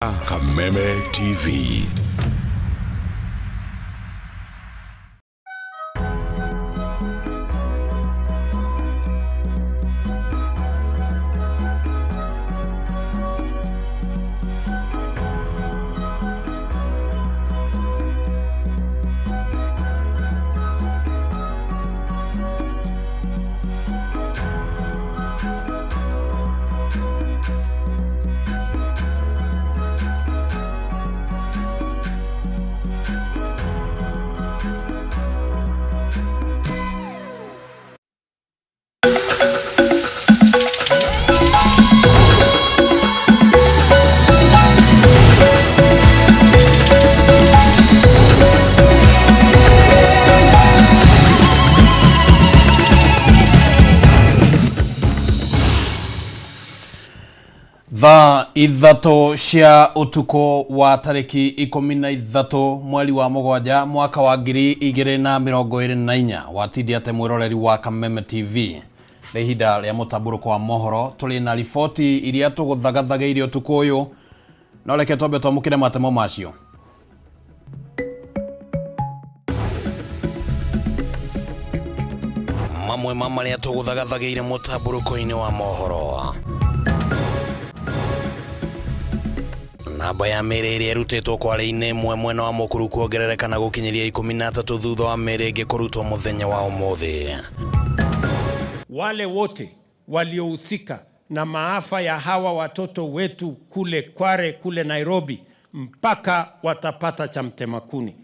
Kameme TV. Thaa 3 cia ũtukũ wa tarĩki 13 mweri wa 7 mwaka wa 2024 watindia mwĩroreri wa Kameme TV. Nĩ ihinda rĩa mũtambũrũko wa mohoro, tũrĩ na riboti iria tũgũthagathagĩirie ũtukũ ũyũ, no reke twambe twamũkĩre matemo macio. Mamwe ma marĩa tũgũthagathagĩire mũtambũrũko-inĩ wa mohoro: namba ya mĩĩrĩ ĩrĩa ĩrutĩtwo kware-inĩ ĩmwe mwena wa Mũkuru kuongerereka na gũkinyĩria 13 thutha wa mĩĩrĩ ĩngĩ kũrutwo mũthenya wa ũmũthĩ. Wale wote waliohusika na maafa ya hawa watoto wetu kule Kware, kule Nairobi, mpaka watapata cha mtema kuni.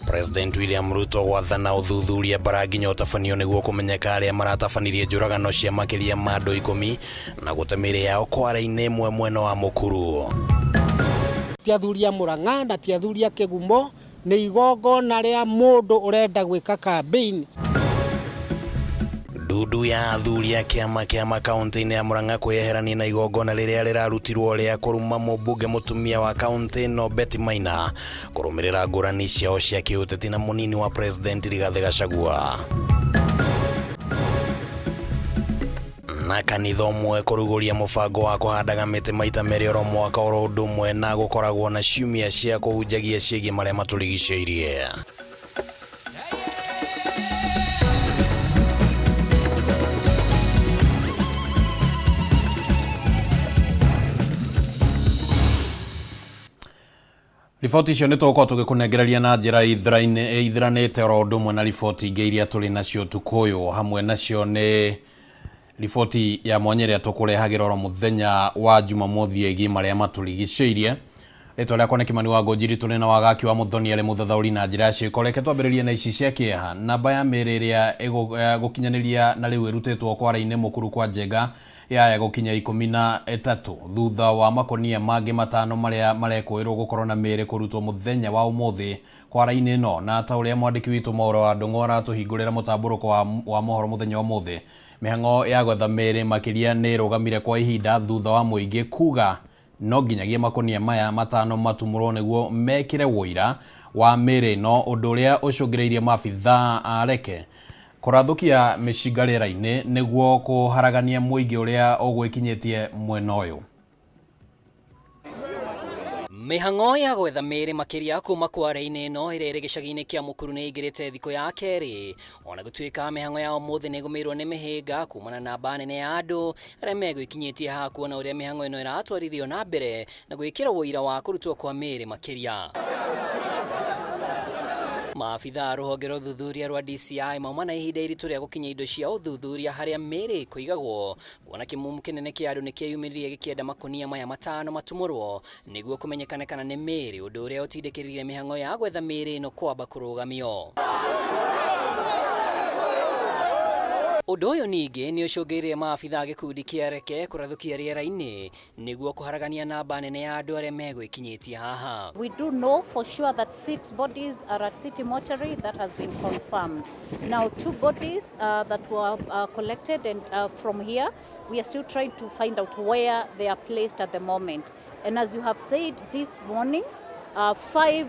President William Ruto gwathana ũthuthuria mbara nginya ũtabanio nĩguo kũmenyeka arĩa maratabanirie njũragano cia makĩria ma andũ 10 na gũte mĩĩrĩ yao kware-inĩ ĩmwe mwena wa Mũkuru. Ti athuri a Murang'a na ti athuri a Kĩgumo, nĩ igongona rĩa mũndũ ũrenda gwĩka campaign. Ndundu ya athuri a kĩama kĩa makaunti-inĩ ya Murang'a kwĩyeherania na igongona rĩrĩa rĩrarutirwo rĩa kũruma mũmbunge mũtumia wa kaunti ĩno Betty Maina kũrũmĩrĩra ngũrani ciao cia kĩũteti na mũnini wa President Rigathĩ Gachagua. Na kanitha ũmwe kũrugũria mũbango wa kũhandaga mĩtĩ maita merĩ oro mwaka oro ũndũ ũmwe na gũkoragwo na ciumia cia kũhunjagia ciĩgiĩ marĩa matũrigicĩirie. Riboti icio nĩ tũgũkorwo tũgĩkũnengereria na njĩra ĩithĩranĩte oro ũndũ ũmwe na riboti ingĩ iria tũrĩ nacio ũtukũ ũyũ. Hamwe nacio nĩ riboti ya mwanya ĩrĩa tũkũrehagĩra oro mũthenya wa Jumamothi ĩgiĩ marĩa matũrigicĩirie. Rĩtwa rĩakwa nĩ Kimani wa Ngũnjiri, tũrĩ na Wagaki wa Mũthoni arĩ mũthathaũri na njĩra ya ciĩko. Reke twambĩrĩrie na ici cia kĩeha. Namba ya mĩĩrĩ ĩrĩa ĩgũkinyanĩria na rĩu ĩrutĩtwo kware-inĩ Mũkuru kwa Njenga yaya gũkinya 13 thutha wa makonia mangĩ 5 marĩa marekũĩrwo gũkorwo na mĩĩrĩ kũrutwo mũthenya wa ũmũthĩ kwara-inĩ ĩno. Na ta ũrĩa mwandĩki witũ Mauro wa Ndũng'ũ aratũhingũrĩra mũtambũrũko wa mohoro mũthenya wa ũmũthĩ, mĩhang'o ya gwetha mĩĩrĩ makĩria nĩ ĩrũgamire kwa ihinda thutha wa mũingĩ kuga no nginyagia makonia maya 5 matumũrwo nĩguo mekĩre wũira wa mĩĩrĩ ĩno, ũndũ ũrĩa ũcũngĩrĩirie maabithaa a Reke kũrathũkia mĩcinga rĩera-inĩ nĩguo kũharagania mũingĩ ũrĩa ũgwĩkinyĩtie mwena ũyũ. Mĩhang'o ya gwetha mĩĩrĩ makĩria kuma kware-inĩ ĩno ĩrĩa ĩrĩ gĩcagi-inĩ kĩa Mũkuru nĩ ĩingĩrĩte thikũ ya kerĩ, ona gũtuĩka mĩhang'o ya ũmũthĩ nĩ ĩgũmĩirwo nĩ mĩhĩnga kumana na namba nene ya andũ arĩa megwĩkinyĩtie haha kuona ũrĩa mĩhang'o ĩno ĩratwarithio na mbere na gwĩkĩra ũira wa kũrutwo kwa mĩĩrĩ makĩria. Maabithaa a rũhonge rwa ũthuthuria rwa DCI mauma na ihinda iritũ rĩa gũkinyia indo cia ũthuthuria harĩa mĩĩrĩ kũigagwo, kuona kĩmumu kĩnene kĩa andũ nĩkĩeyumĩririe gĩkĩenda makonia maya 5 matumũrwo nĩguo kũmenyekane kana nĩ mĩĩrĩ, ũndũ ũrĩa ũtindĩkĩrĩirie mĩhang'o ya gwetha mĩĩrĩ ĩno kwamba kũrũgamio. Ũndũ ũyũ ningĩ nĩ ũcũngĩrĩirie maabithaa a gĩkundi kĩa Reke kũrathũkia rĩera-inĩ nĩguo kũharagania namba nene ya andũ arĩa megwĩkinyĩtie haha. We do know for sure that 6 bodies are at City Mortuary. That has been confirmed. Now 2 bodies that were collected and from here, we are still trying to find out where they are placed at the moment. And as you have said this morning, 5,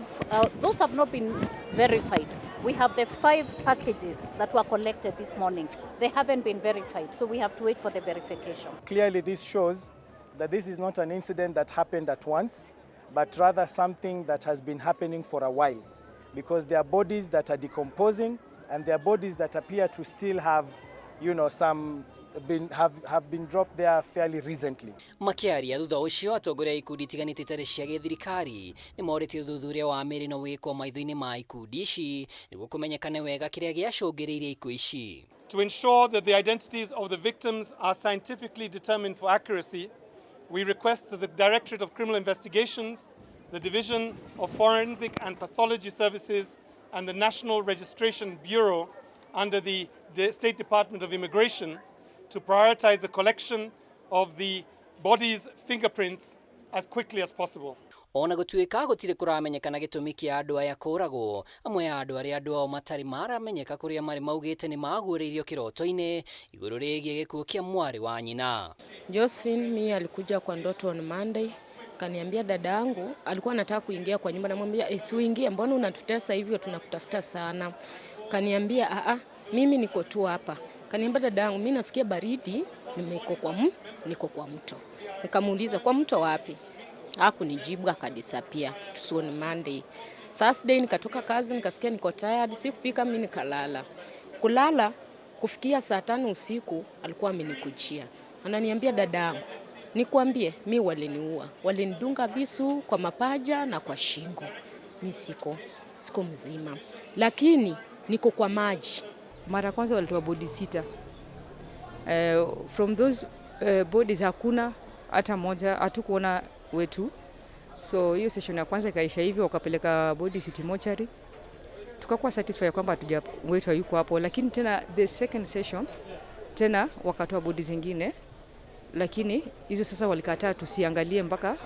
those have not been verified. We have the 5 packages that were collected this morning. They haven't been verified, so we have to wait for the verification. Clearly this shows that this is not an incident that happened at once, but rather something that has been happening for a while, because there are bodies that are decomposing and there are bodies that appear to still have, you know, some been, have been dropped there fairly recently. Makiaria thutha ucio atongoria a ikundi itiganĩte itarĩ cia gĩthirikari nĩ morĩtie ũthuthuria wa mĩĩrĩ no wĩkwo maitho-inĩ ma ikundi ici nĩguo kũmenyekane wega kĩrĩa gĩacũngĩrĩirie ikuũ ici. To ensure that the identities of the victims are scientifically determined for accuracy, we request that the Directorate of Criminal Investigations, the Division of Forensic and Pathology Services, and the National Registration Bureau under the State Department of Immigration to prioritize the collection of the body's fingerprints as quickly as possible. Ona gũtuĩka gũtirĩ kũramenyekana gĩtũmi kĩa andũ aya kũragwo, amwe a andũ arĩa andũ ao matarĩ maramenyeka kũrĩa marĩ maugĩte nĩ maguũrĩirio kĩroto-inĩ igũrũ rĩgiĩ gĩkuũ kĩa mwarĩ wa nyina. Josephine mi alikuja kwa ndoto on Monday, kaniambia dada yangu alikuwa anataka kuingia kwa nyumba, namwambia eh, si uingie, mbona unatutesa hivyo, tunakutafuta sana. Kaniambia a, mimi niko tu hapa. Kaniambia dada yangu, mimi nasikia baridi, nimeko kwa niko kwa mto. Nikamuuliza kwa mto wapi? Hakunijibu, akadisappear. So on Monday. Thursday nikatoka kazi nikasikia niko tired, sikupika mimi nikalala. Kulala kufikia saa 5 usiku alikuwa amenikujia. Ananiambia dada yangu, nikwambie mi waliniua, walinidunga visu kwa mapaja na kwa shingo. Mi siko mzima, lakini niko kwa maji. Mara kwanza walitoa body 6. From those bodies hakuna hata moja, hatukuona wetu. So hiyo session ya kwanza ikaisha hivyo, wakapeleka body city mortuary. Tukakuwa satisfied kwamba hatuja wetu hayuko hapo, lakini tena the second session tena wakatoa body zingine, lakini hizo sasa walikataa tusiangalie mpaka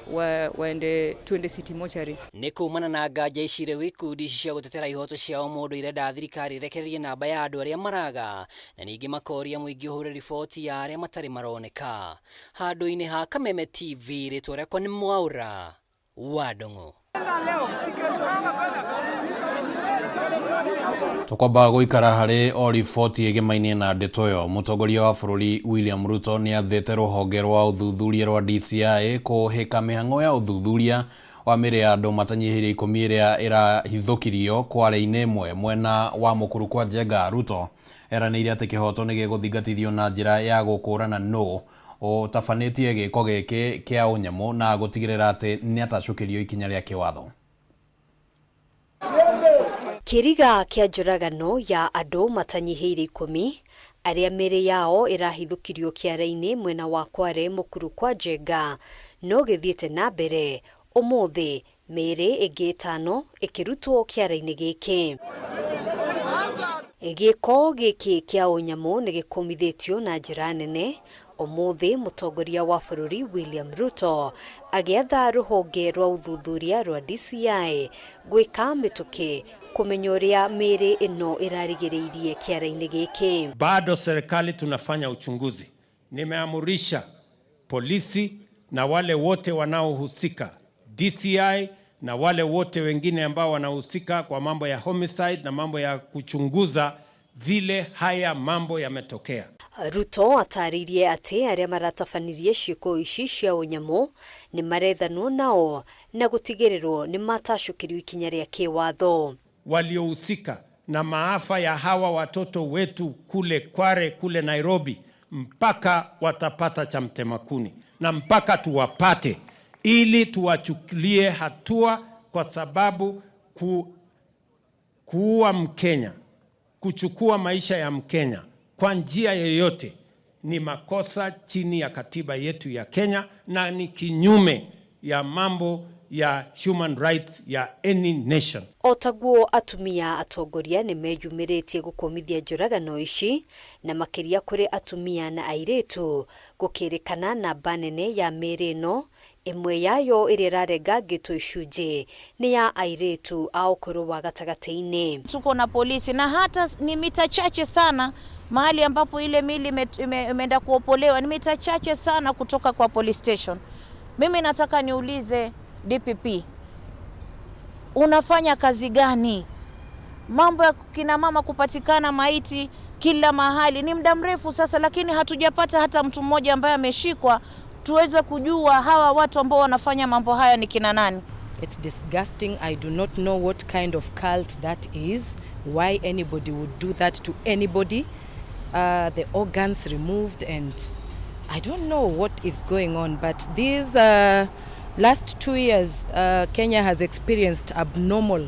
waende tuende city mortuary. Nĩ kumana na nganja ici rĩu ikundi ici cia gũtetera ihoto cia ũmũndũ irenda thirikari ĩrekererie namba ya andũ arĩa maraga na ningĩ makoria mũingĩ ũhũre riboti ya arĩa matarĩ maroneka. Handũ-inĩ ha Kameme TV, rĩtwa rĩakwa nĩ Mwaura wa Ndung'u. Tukwamba guikara hari o riboti ĩgĩmainie na ndeto ĩyo. Mũtongoria wa bũrũri William Ruto nĩ athĩte rũhonge rwa ũthuthuria rwa DCI kũhĩka mĩhang'o ya ũthuthuria wa mĩĩrĩ ya andũ matanyihĩire 10 ĩrĩa ĩrahithũkirio Kware-inĩ ĩmwe mwena wa Mũkuru kwa Njenga. Ruto eranĩire atĩ kĩhoto nĩ gĩgũthingatithio na njĩra ya gũkũrana nũ ũtabanĩtie gĩko gĩkĩ kĩa ũnyamũ na gũtigĩrĩra atĩ nĩatacũkĩrio ikinya rĩa kĩwatho. Kĩriga kĩa njũragano ya andũ matanyihĩire 10 arĩa mĩĩrĩ yao ĩrahithũkirio kĩara-inĩ mwena wa Kware Mũkuru kwa Njenga no gĩthiĩte na mbere ũmũthĩ, mĩĩrĩ ĩngĩ 5 ĩkĩrutwo kĩara-inĩ gĩkĩ. Gĩko gĩkĩ kĩa ũnyamũ nĩ gĩkũmithĩtio na njĩra nene ũmũthĩ, mũtongoria wa bũrũri William Ruto agĩatha rũhonge rwa ũthuthuria rwa DCI gwĩka mĩtũkĩ kũmenya ũrĩa mĩĩrĩ ĩno ĩrarigĩrĩirie kĩara-inĩ gĩkĩ. Bado serikali tunafanya uchunguzi. Nimeamurisha polisi na wale wote wanaohusika, DCI na wale wote wengine ambao wanahusika kwa mambo ya homicide na mambo ya kuchunguza vile haya mambo yametokea. Ruto atarĩirie atĩ arĩa maratabanirie ciĩko ici cia ũnyamũ nĩ marethanwo nao na gũtigĩrĩrwo nĩ matacũkĩrio ikinya rĩa kĩwatho. Waliohusika na maafa ya hawa watoto wetu kule Kware, kule Nairobi, mpaka watapata cha mtemakuni na mpaka tuwapate ili tuwachukulie hatua, kwa sababu kuua Mkenya, kuchukua maisha ya Mkenya kwa njia yoyote ni makosa chini ya katiba yetu ya Kenya na ni kinyume ya mambo ya human rights ya any nation. Otaguo atumia atongoria nĩ meyumĩrĩtie gũkũmithia njũragano ici na makĩria kũrĩ atumia na airĩtu gũkĩrĩkana namba nene ya mĩĩrĩ ĩno ĩmwe yayo ĩrĩa ĩrarengangĩtwo icunjĩ nĩ ya airĩtu a ũkũrũ wa gatagatĩ-inĩ. Tuko na polisi na hata ni mita chache sana mahali ambapo ile mili imeenda kuopolewa ni mita chache sana kutoka kwa police station. Mimi nataka niulize DPP, unafanya kazi gani? Mambo ya kina mama kupatikana maiti kila mahali ni muda mrefu sasa, lakini hatujapata hata mtu mmoja ambaye ameshikwa. Tuweze kujua hawa watu ambao wanafanya mambo haya ni kina nani. It's disgusting. I do not know what kind of cult that is, why anybody would do that to anybody. The organs removed, and I don't know what is going on, but these last 2 years, Kenya has experienced abnormal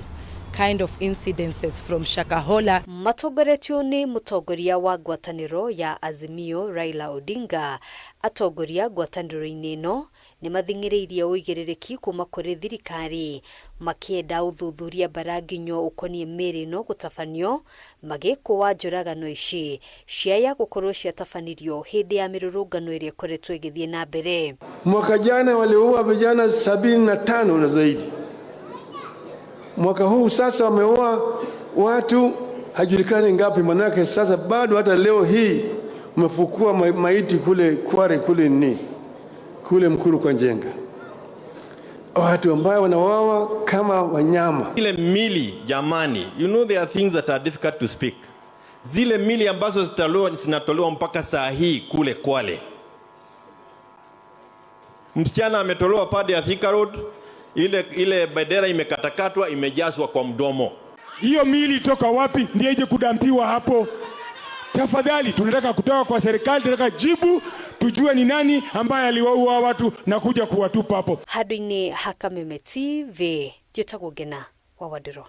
kind of incidences from Shakahola. Matongoretio nĩ mũtongoria wa ngwatanĩro ya Azimio Raila Odinga. Atongoria ngwatanĩro-inĩ ĩno nĩ mathing'ĩrĩirie ũigĩrĩrĩki kuma kũrĩ thirikari, makĩenda ũthuthuria mbaranginyo ũkoniĩ mĩĩrĩ ĩno gũtabanio, magĩkũa njũragano ici ciaya gũkorwo ciatabanirio hĩndĩ ya mĩrũrũngano ĩrĩa ĩkoretwo ĩgĩthiĩ na mbere. Mwaka jana waliua vijana 75 na zaidi. Mwaka huu sasa wameua watu hajulikani ngapi, manake sasa bado hata leo hii umefukua maiti kule Kware, kule ni kule Mkuru kwa Njenga, watu ambao wanawawa kama wanyama. Zile mili jamani, you know there are things that are difficult to speak. Zile mili ambazo zinatolewa mpaka saa hii kule Kwale, msichana ametolewa pade ya Thika Road, ile bendera imekatakatwa, imejazwa kwa mdomo. Hiyo mili toka wapi ndiye ije kudampiwa hapo? Tafadhali, tunataka kutoka kwa serikali, tunataka jibu, tujue ni nani ambaye aliwaua watu na kuja kuwatupa hapo. Handũ-inĩ ha Kameme TV, njĩtagwo Ngena wa Wandĩro.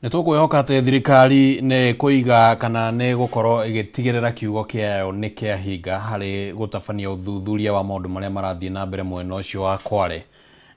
Nĩ tũkwĩhoka atĩ thirikari nĩ kũiga kana nĩ gũkorwo ĩgĩtigĩrĩra kiugo kĩayo nĩ kĩahinga harĩ gũtabania ũthuthuria wa maũndũ marĩa marathiĩ na mbere mwena ũcio wa Kwale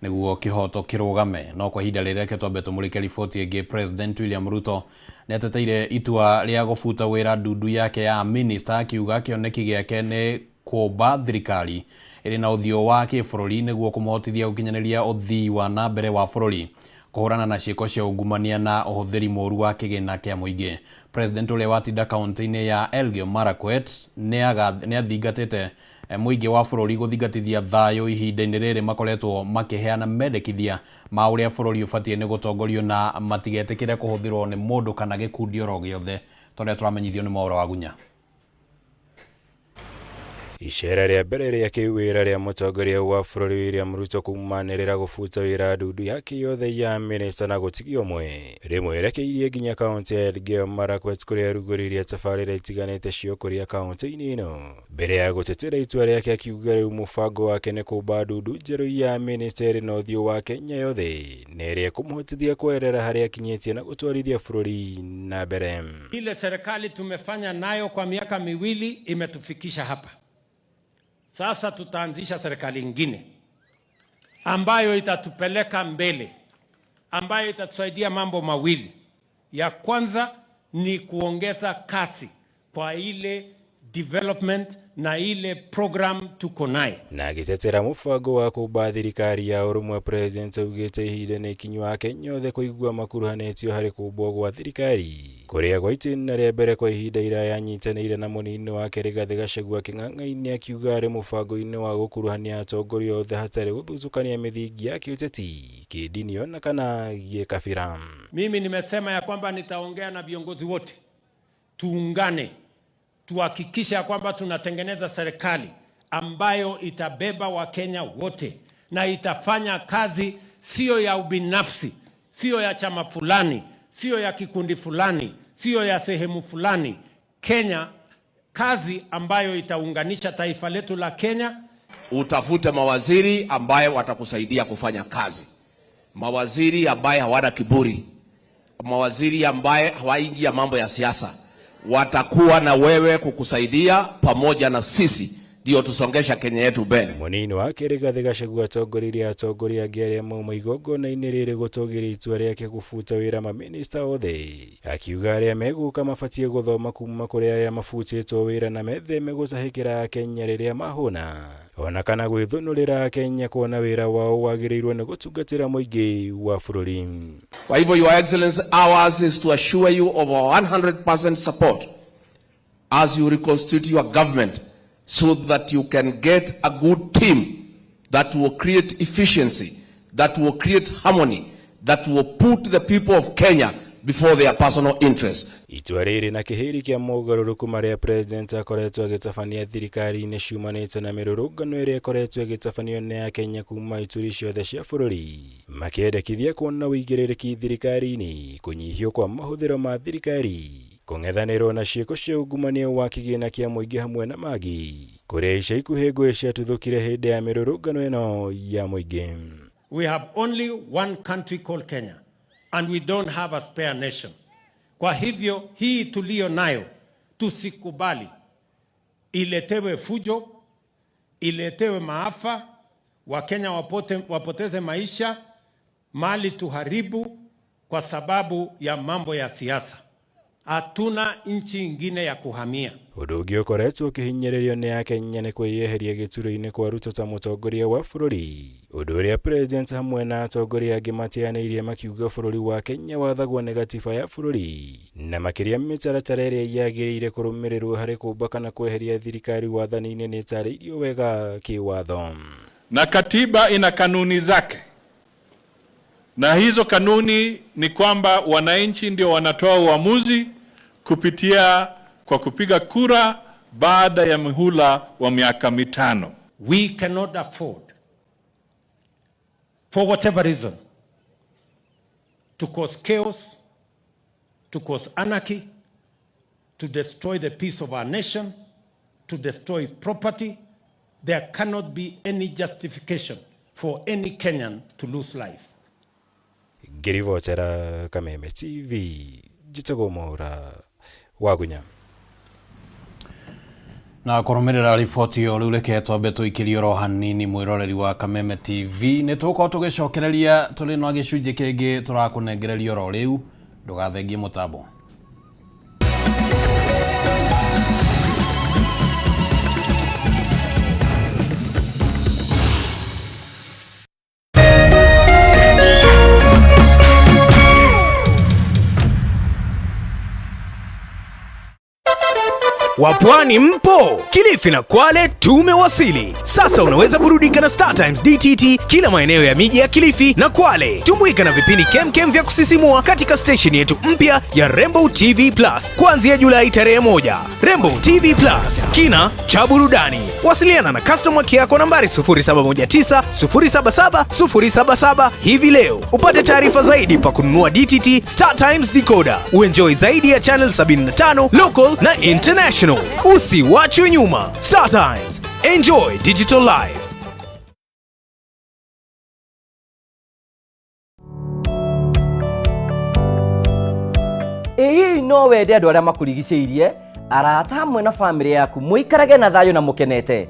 nĩguo kĩhoto kĩrũgame. No kwa ihinda rĩrĩ reke twambe tũmũrĩke riboti ĩngĩ. President William Ruto nĩ ateteire itua rĩa gũbuta wĩra ndundu yake ya minista, akiuga kĩoneki gĩake nĩ kũmba thirikari ĩrĩ na ũthiũ wa kĩbũrũri nĩguo kũmũhotithia gũkinyanĩria ũthii wa na mbere wa bũrũri, kũhũrana na ciĩko cia ungumania na ũhũthĩri mũũru wa kĩgĩna kĩa mũingĩ. President ũrĩa watinda kaunti-inĩ ya Elgeyo Marakwet nĩ athingatĩte mũingĩ wa bũrũri gũthingatithia thayũ ihinda-inĩ rĩrĩ makoretwo makĩheana mendekithia ma ũrĩa bũrũri ũbatiĩ nĩ gũtongorio na matigetĩkĩre kũhũthĩrwo nĩ mũndũ kana gĩkundi oro gĩothe, ta ũrĩa tũramenyithio nĩ Mwaũra wa Gunya. Icera rĩa mbere rĩa kĩwĩra rĩa mũtongoria wa bũrũri William Ruto kumanĩrĩra gũbuta wĩra ndundu yake yothe ya minista na gũtigia ũmwe rĩmwerekeirie nginya kaunti ya Elgeyo Marakwet kũrĩa arugũririe tabarĩra itiganĩte cia ũkũria kaunti-inĩ ĩno. Mbere ya gũtetera itua rĩake akiuga rĩu mũbango wake nĩ kũmba ndundu njerũ ya minista ĩrĩ na ũthiũ wa Kenya yothe na ĩrĩa ĩkũmũhotithia kweherera harĩa akinyĩtie na gũtwarithia bũrũri na mbere. Ile serikali tumefanya nayo kwa miaka miwili imetufikisha hapa. Sasa tutaanzisha serikali ingine ambayo itatupeleka mbele, ambayo itatusaidia mambo mawili. Ya kwanza ni kuongeza kasi kwa ile development na ile program tuko naye. Na agĩtetera mũbango wa kũmba thirikari ya ũrũmwe, President augĩte ihinda nĩ ikinyu Akenya othe kũigua makuruhanĩtio harĩ kũmbwo gwa thirikari kũrĩa gwa itĩna rĩa mbere kwa ihinda iraya anyitanĩire na mũnini wake Rigathĩ Gachagua kĩng'ang'a-inĩ, akiuga arĩ mũbango-inĩ wa gũkuruhania atongoria othe hatarĩ gũthutũkania mĩthingi ya kĩũteti, kĩndini ona kana gĩkabira. Mimi nimesema ya kwamba nitaongea na viongozi wote, tuungane, tuhakikishe ya kwamba tunatengeneza serikali ambayo itabeba Wakenya wote na itafanya kazi sio ya ubinafsi, sio ya chama fulani, sio ya kikundi fulani, sio ya sehemu fulani. Kenya, kazi ambayo itaunganisha taifa letu la Kenya. Utafute mawaziri ambaye watakusaidia kufanya kazi, mawaziri ambaye hawana kiburi, mawaziri ambaye hawaingia mambo ya siasa, watakuwa na wewe kukusaidia pamoja na sisi, ndio tusongesha Kenya yetu mbele. Mũnini wake Rigathĩ Gachagua atongoririe atongoria angĩ arĩa mauma igongona-inĩ rĩrĩ gũtũgĩria itua rĩake gũbuta wĩra mamĩnĩsta othe, akiuga arĩa megũka mabatiĩ gũthoma kuma kũrĩ arĩa mabutĩtwo wĩra na metheme gũcahĩkĩra Akenya rĩrĩa mahũna ona kana gwĩthũnũrĩra Akenya kuona wĩra wao wagĩrĩirwo nĩ gũtungatĩra mũingĩ wa bũrũri. Kwa hivyo, Your Excellency, ours is to assure you of our 100% support as you reconstitute your government so that you can get a good team that will create efficiency, that will create harmony, that will put the people of Kenya before their personal interests. Itua rĩrĩ na kĩhĩri kĩa mogarũrũku marĩa president akoretwo agĩtabania thirikari-inĩ ciumanĩte na mĩrũrũngano ĩrĩa ĩkoretwo ĩgĩtabanio nĩ akenya kuma ituri ciothe cia bũrũri, makĩendekithia kuona ũigĩrĩrĩki thirikari-inĩ, kũnyihio kwa mahũthĩro ma thirikari, kũng'ethanĩrwo na ciĩko cia ungumania wa kĩgĩna kĩa mũingĩ hamwe na mangĩ, kũrĩa ica ikuhĩ ngũĩ ciatuthũkire hĩndĩ ya mĩrũrũngano ĩno ya mũingĩ. We have only one country called Kenya and we don't have a spare nation. Kwa hivyo hii tuliyo nayo tusikubali iletewe fujo, iletewe maafa, Wakenya wapoteze maisha, mali tuharibu kwa sababu ya mambo ya siasa. Hatuna nchi ingine ya kuhamia. Ũndũ ũngĩ ũkoretwo ũkĩhinyĩrĩrio nĩ akenya nĩ kwĩyeheria gĩturwa-inĩ kwa Ruto ta mũtongoria wa bũrũri, ũndũ ũrĩa president hamwe na atongoria angĩ mateanĩirie makiuga bũrũri wa Kenya wathagwo nĩ gatiba ya bũrũri, na makĩria mĩtaratara ĩrĩa yagĩrĩire kũrũmĩrĩrwo harĩ kũmba kana kweheria thirikari wathani-inĩ nĩ ĩtarĩirio wega kĩwatho. Na katiba ina kanuni zake, na hizo kanuni ni kwamba wananchi ndio wanatoa uamuzi kupitia kwa kupiga kura baada ya muhula wa miaka 5. We cannot afford, for whatever reason, to cause chaos, to cause anarchy, to destroy the peace of our nation, to destroy property. There cannot be any justification for any Kenyan to lose life. Ngĩribotera Kameme TV, njĩtagwo Mwaũra Wagunya. Na kũrũmĩrĩra riboti ĩyo rĩu reke twambe tũikĩrie oro hanini mwĩroreri wa Kameme TV. Nĩ tũgũkorwo tũgĩcokereria tũrĩ na gĩcunjĩ kĩngĩ tũrakũnengereria oro rĩu, ndũgathengie mũtambo. Wapwani mpo? Kilifi na Kwale tumewasili. Sasa unaweza burudika na Star Times DTT kila maeneo ya miji ya Kilifi na Kwale. Tumbuika na vipindi kemkem vya kusisimua katika station yetu mpya ya Rainbow TV Plus kuanzia Julai tarehe 1. Rainbow TV Plus, kina cha burudani. Wasiliana na customer care kwa nambari 0719 077 077 hivi leo upate taarifa zaidi pa kununua DTT Star Times decoder. Uenjoy zaidi ya channel 75 local na international. Usiwachwe nyuma. Star Times, enjoy digital life. Ĩ no wende andũ arĩa makũrigicĩirie, arata hamwe na bamĩrĩ yaku mũikarage na thayũ na mũkenete.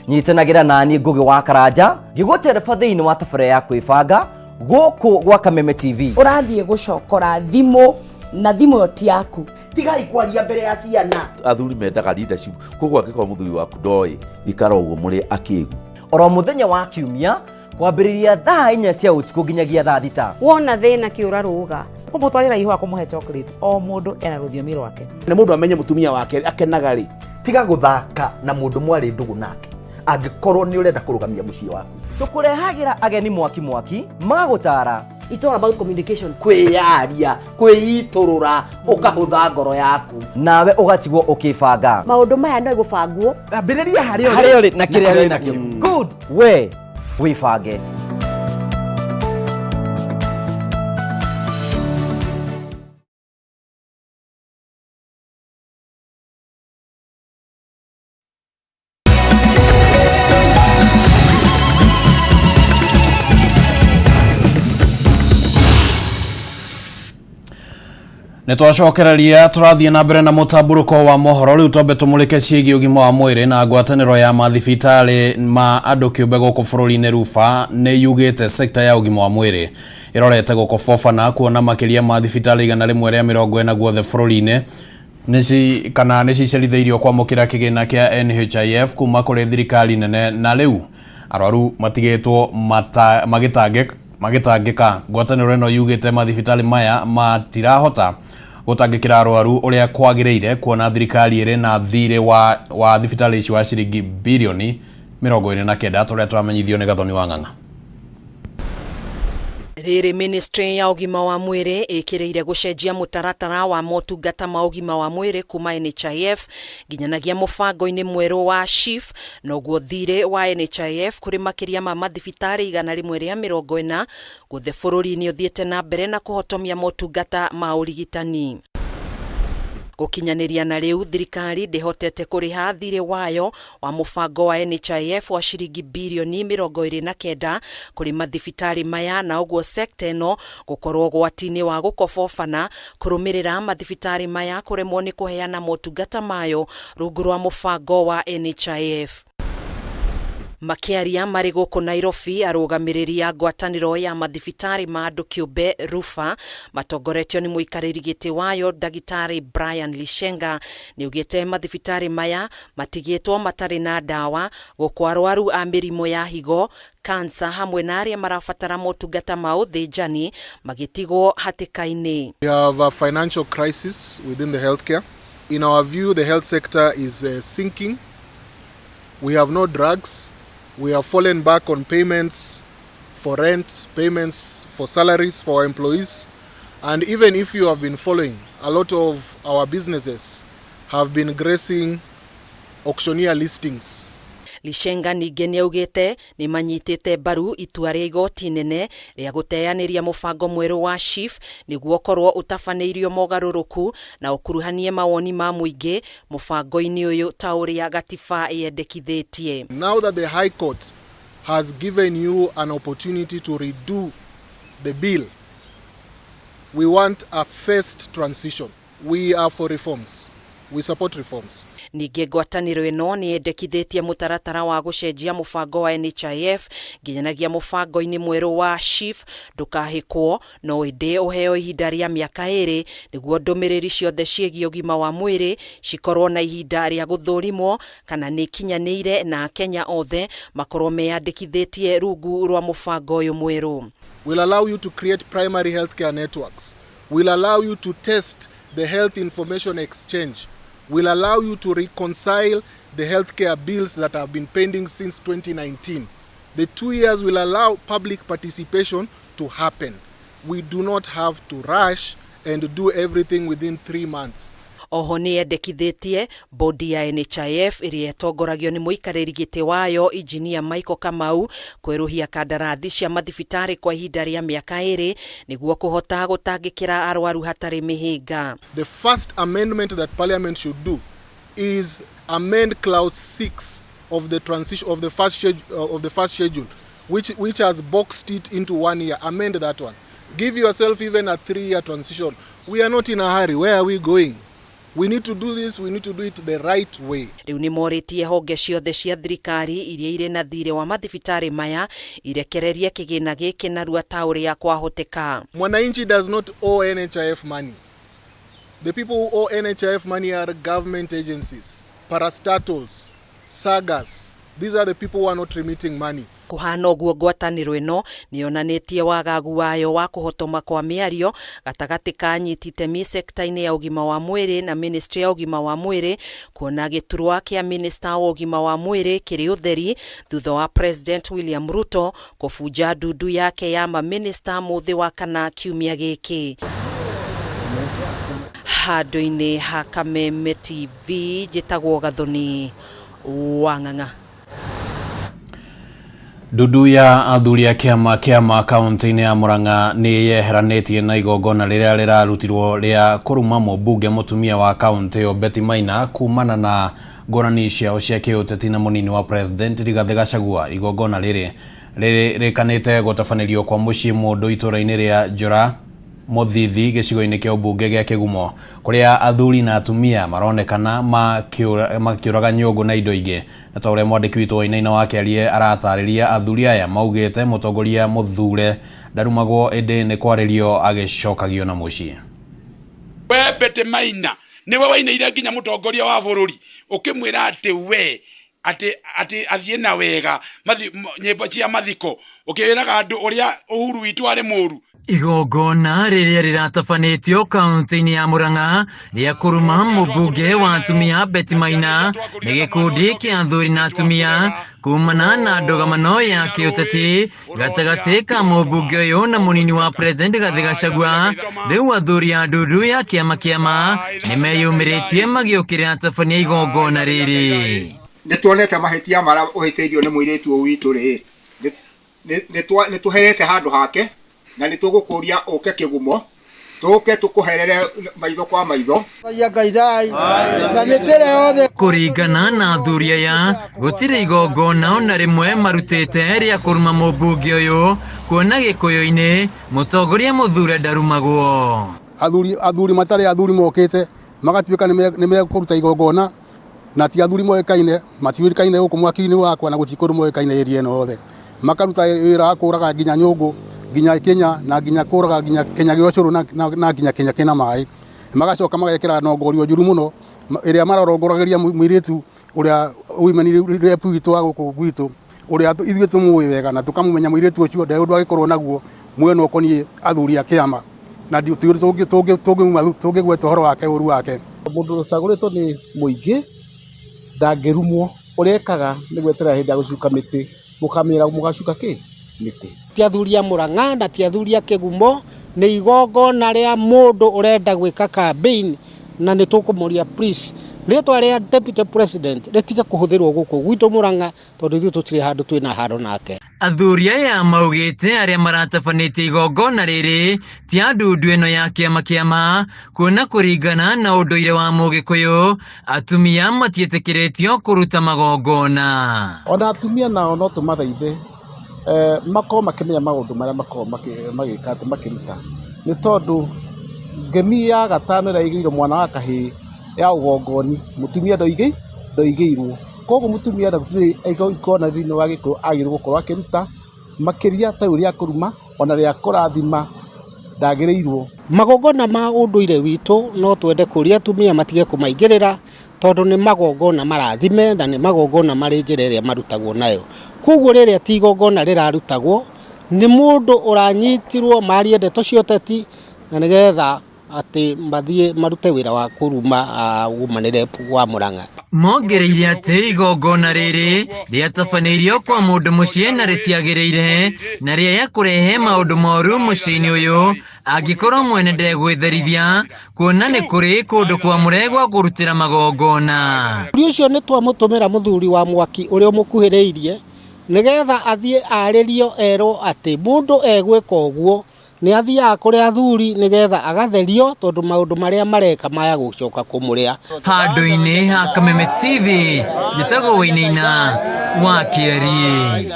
Nyitanagĩra nani Ngũgĩ wa Karanja ngĩgũtereba thĩinĩ wa tabarĩra ya kwĩbanga gũkũ gwa Kameme TV. Ũrathiĩ gũcokora thimũ na thimũ ĩyo ti yaku. Tigai kwaria mbere ya ciana. Athuri mendaga leadership, koguo angĩkorwo mũthuri waku ndoĩ, ikara ũguo mũrĩ akĩgu. Oro mũthenya wa kiumia kwambĩrĩria thaa 4 cia ũtukũ nginyagia thaa 6. Wona thĩna kĩũra rũga. Kũmũtwarĩra ihũa kũmũhe chocolate, o mũndũ ena rũthiomi rwake. Na mũndũ amenye mũtumia wake akenaga rĩ, tiga gũthaka na mũndũ mwarĩ ndũgũ nake angĩkorwo nĩ ũrenda kũrũgamia mũciĩ waku. Tũkũrehagĩra ageni mwaki mwaki magũtara. It's all about communication. Kwĩyaria, kwĩitũrũra, ũkahũtha ngoro yaku. Nawe ũgatigwo ũkĩbanga. Maũndũ maya no gũbangwo. Ambĩrĩria harĩa ũrĩ. Harĩa ũrĩ na kĩrĩa wĩ nakĩo. Good. We wĩbange. Nĩ twacokereria tũrathiĩ na mbere na mũtambũrũko wa mohoro. Rĩu twambe tũmũrĩke ciĩgiĩ ũgima wa mwĩrĩ na ngwatanĩro ya mathibitarĩ ma andũ kĩũmbe gũkũ bũrũri-inĩ Rufa nĩ yugĩte sekta ya ũgima wa mwĩrĩ ĩrorete gũkobobana kuona makĩria ma thibitarĩ 140 guothe bũrũri-inĩ nĩci kana nĩcicerithĩirio kwamũkĩra kĩgĩna kĩa NHIF kuma kũrĩ thirikari nene na rĩu arwaru matigĩtwo magĩtangĩka. Ngwatanĩro ĩno yugĩte mathibitarĩ maya matirahota gũtangĩkĩra arwaru ũrĩa kwagĩrĩire kuona thirikari ĩrĩ na thirĩ wa thibitarĩ ici wa ciringi birioni 29 tũrĩa tũramenyithio nĩ Gathoni wa Ng'ang'a. Rĩrĩ ministry ya ũgima wa mwĩrĩ ĩkĩrĩire gũcenjia mũtaratara wa motungata ma ũgima wa mwĩrĩ kuma NHIF nginyanagia mũbango-inĩ mwerũ wa SHIF, noguo thirĩ wa NHIF kũrĩ makĩria ma mathibitarĩ 140 guothe bũrũri-inĩ ũthiĩte na mbere na kũhotomia motungata ma ũrigitani. Gũkinyanĩria na rĩu thirikari ndĩhotete kũrĩha thirĩ wayo wa mũbango wa NHIF wa ciringi birioni 29 kũrĩ mathibitarĩ maya, na ũguo sekta ĩno gũkorwo ũgwati-inĩ wa gũkobobana kũrũmĩrĩra mathibitarĩ maya kũremwo nĩ kũheana motungata mayo rungu rwa mũbango wa NHIF. Makĩaria marĩ gũkũ Nairobi, arũgamĩrĩri a ngwatanĩro ya mathibitarĩ ma andũ kĩũmbe RUPHA matongoretio nĩ mũikarĩri gĩtĩ wayo ndagĩtarĩ Brian Lishenga nĩaugĩte mathibitarĩ maya matigĩtwo matarĩ na ndawa gũkũ arwaru a mĩrimũ ya higo, kansa hamwe na arĩa marabatara motungata ma ũthĩnjani magĩtigwo hatĩka-inĩ. We have a financial crisis within the healthcare. In our view, the health sector is sinking. We have no drugs. We have fallen back on payments for rent, payments for salaries for our employees. And even if you have been following, a lot of our businesses have been gracing auctioneer listings. Lishenga ningĩ nĩaugĩte nĩmanyitĩte mbaru itua rĩa igoti inene rĩa gũteanĩria mũbango mwerũ wa SHIF nĩguo ũkorwo ũtabanĩirio mogarũrũku na ũkuruhanie mawoni ma mũingĩ mũbango-inĩ ũyũ ta ũrĩa gatiba yendekithĩtie. Now that the High Court has given you an opportunity to redo the bill, we want a phased transition. We are for reforms. We support reforms. Ningĩ ngwatanĩro ĩno nĩ yendekithĩtie mũtaratara wa gũcenjia mũbango wa NHIF nginyanagia mũbango-inĩ mwerũ wa SHIF ndũkahĩkwo no ĩndĩ ũheo ihinda rĩa mĩaka 2 nĩguo ndũmĩrĩri ciothe ciĩgiĩ ũgima wa mwĩrĩ cikorwo na ihinda rĩa gũthũrimwo kana nĩ ikinyanĩire na Akenya othe makorwo meyandĩkithĩtie rungu rwa mũbango ũyũ mwerũ. Will allow you to create primary healthcare networks. Will allow you to test the health information exchange. Will allow you to reconcile the healthcare bills that have been pending since 2019. The 2 years will allow public participation to happen. We do not have to rush and do everything within 3 months. Oho nĩ yendekithĩtie bodi ya NHIF ĩrĩa ĩtongoragio nĩ mũikarĩri gĩtĩ wayo Injinia Michael Kamau kwerũhia kandarathi cia mathibitarĩ kwa ihinda rĩa mĩaka 2 nĩguo kũhota gũtangĩkĩra arwaru hatarĩ mĩhĩnga. The first amendment that Parliament should do is amend clause 6 of the transition of the first schedule, of the first schedule which has boxed it into 1 year. Amend that one. Give yourself even a 3-year transition. We are not in a hurry. Where are we going? We need to do this, we need to do it the right way. Rĩu nĩ morĩtie honge ciothe cia thirikari iria irĩ na thirĩ wa mathibitarĩ maya irekererie kĩgĩna gĩkĩ narua ta ũrĩa kwahoteka. Mwananchi does not owe NHIF money. The people who owe NHIF money are government agencies, parastatals, sagas. These are the people who are not remitting money. Kũhana ũguo ngwatanĩro ĩno nĩyonanĩtie wagagu wayo wa kũhotoma kwa mĩario gatagatĩ ka anyiti itemi sekta-inĩ ya ũgima wa mwĩrĩ na ministry ya ũgima wa mwĩrĩ kuona gĩturwa kĩa minista wa ũgima wa mwĩrĩ kĩrĩ ũtheri thutha wa President William Ruto kũbunja ndundu yake ya maminista mũthĩ wa kana kiumia gĩkĩ. Handũ-inĩ ha Kameme TV njĩtagwo Gathoni wa Ng'ang'a. Ndundu ya athuri a kĩama kĩa kaunti-inĩ ya Murang'a nĩ yeheranĩtie na igongona rĩrĩa rĩrarutirwo rĩa kũruma mũmbunge mũtumia wa kaunti ĩyo Betty Maina kumana na ngũrani ciao cia kĩũteti na mũnini wa president Rigathĩ Gachagua. Igongona rĩrĩ rĩrĩkanĩte gũtabanĩrio kwa mũciĩ mũndũ itũra-inĩ rĩa Njora Mũthithi gĩcigo-inĩ kĩa ũmbunge gĩa Kĩgumo kũrĩa athuri na atumia maronekana makĩũraga nyũngũ na indo ingĩ. Na ta ũrĩa mwandĩki witũ Wainaina wa Kĩarie aratarĩria, athuri aya maugĩte mũtongoria mũthure ndarumagwo ĩndĩ nĩ kwarĩrio agĩcokagio na mũciĩ. We Betty Maina nĩwe wainĩire nginya mũtongoria wa bũrũri ũkĩmwĩra atĩ we Atĩ atĩ athiĩ na wega mathi, nyĩmbo cia mathiko ũkĩraga andũ ũrĩa Uhuru witũ arĩ mũru. Igongona rĩrĩa rĩratabanĩtio kaunti-inĩ ya Murang'a rĩa kũruma mũmbunge wa atumia Betty Maina nĩ gĩkundi kĩa athuri na atumia kumana na ndũgamano ya kĩũteti gatagatĩ ka mũmbunge ũyũ na mũnini wa president Rigathĩ Gachagua. Rĩu athuri a ndundu ya kĩama kĩama nĩ meyumĩrĩtie magĩũkĩrĩra atabania igongona rĩrĩ. Nĩ tuonete mahĩtia marĩa ũhĩtĩirio nĩ mũirĩtu ũyũ witũ rĩ, nĩ tũherete handũ hake na nĩ tũgũkũria ũke kĩgumo tũke tũkũherere maitho kwa maitho. Kũringana na athuri aya, gũtirĩ igongona ona rĩmwe marutĩte rĩa kũruma mũmbunge ũyũ, kuona gĩkũyũ-inĩ mũtongoria mũthure ndarumagwo. Athuri athuri matarĩ athuri mokĩte magatuĩka nĩ mekũruta igongona na ti athuri moĩkaine, matiũĩkaine gũkũ mwaki-inĩ wakwa na gũtirĩ kũndũ moĩkaine area ĩno yothe. Makaruta wĩra wa kũraga nginya nyũngũ, nginya kĩnya na nginya kũraga nginya kĩnya gĩa ũcũrũ na nginya kĩnya kĩna maĩ. Magacoka magekĩra nongorio njũru mũno ĩrĩa marorongoragĩria mũirĩtu ũrĩa women rep witũ wa gũkũ gwitũ, ũrĩa ithuĩ tũmũĩ wega na tũkamũmenya mũirĩtu ũcio ndarĩ ũndũ angĩkorwo naguo mwena ũkoniĩ athuri a kĩama na tũngĩgweta ũhoro wake ũru wake. Mũndũ ũcagũrĩtwo nĩ mũingĩ ndangĩrumwo, ũrĩa ekaga nĩ gweterera hĩndĩ ya gũcuka mĩtĩ, mũkamĩra mũgacuka kĩ? Mĩtĩ. Ti athuri a Murang'a na ti athuri a Kĩgumo, nĩ igongona rĩa mũndũ ũrenda gwĩka campaign na nĩ tũkũmũria please rĩtwa rĩa deputy president rĩtige kũhũthĩrwo gũkũ gwitũ Murang'a tondũ ithuĩ tũtirĩ handũ twĩna haro nake. Athuri aya maugĩte arĩa maratabanĩtie igongona rĩrĩ ti a ndundu ĩno ya kĩama kĩama, kuona kũringana na ũndũire wa mũgĩkũyũ atumia matiĩtĩkĩrĩtio kũruta magongona. Ona atumia nao no tũmathaithe makorwo makĩmenya maũndũ marĩa makoragwo magĩka atĩ makĩruta, nĩ tondũ ngemi ya gatano ĩrĩa ĩigĩirwo mwana wa kahĩĩ ya ũgongoni mũtumia ndoigĩirwo. Koguo mũtumia gũtirĩ igongona thĩinĩ wa gĩkũyũ agĩrĩirwo gũkorwo akĩruta makĩria ta rĩu rĩa kũruma ona rĩa kũrathima ndagĩrĩirwo. Magongona ma ũndũire witũ no twende kũria atumia matige kũmaingĩrĩra tondũ nĩ magongona marathime na nĩ magongona marĩ njĩra ĩrĩa marutagwo nayo. Koguo rĩrĩa ti igongona rĩrarutagwo nĩ mũndũ ũranyitirwo marie ndeto cia ũteti na nĩgetha atĩ mathiĩ marute wĩra wa kũruma woman rep wa Murang'a. Mongereire atĩ igongona rĩrĩ rĩatabanĩirio kwa mũndũ mũciĩ na rĩtiagĩrĩire na rĩaya kũrehe maũndũ moru mũciĩ-inĩ ũyũ angĩkorwo mwene ndegwĩtherithia, kuona nĩ kũrĩ kũndũ kwamũre gwa kũrutĩra magongona. Ũndũ ũcio nĩ twamũtũmĩra mũthuri wa mwaki ũrĩa ũmũkuhĩrĩirie nĩgetha athiĩ arĩrio erwo atĩ mũndũ egwĩka ũguo nĩ athiaga kũrĩ athuri nĩgetha agatherio tondũ maũndũ marĩa mareka maya gũcoka kũmũrĩa. Handũ-inĩ ha Kameme TV, njĩtagwo Wainaina wa Kĩeri.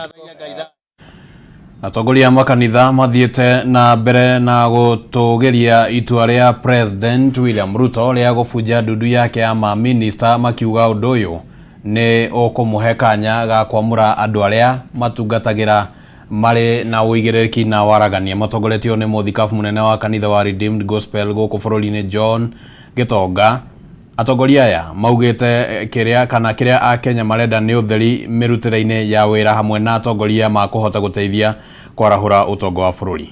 Atongoria a makanitha mathiĩte na mbere na gũtũgĩria itua rĩa President William Ruto rĩa gũbunja ndundu yake ya maminista, makiuga ũndũ ũyũ nĩ ũkũmũhe kanya ga kwamũra andũ arĩa matungatagĩra marĩ na ũigĩrĩrĩki na waragania. Matongoretio nĩ mũthikabu mũnene wa kanitha wa Redeemed Gospel gũkũ bũrũri-inĩ John Gĩtonga. Atongoria aya maugĩte kĩrĩa kana kĩrĩa Akenya marenda nĩ ũtheri mĩrutĩre-inĩ ya wĩra hamwe na atongoria makũhota gũteithia kwarahũra ũtonga wa bũrũri.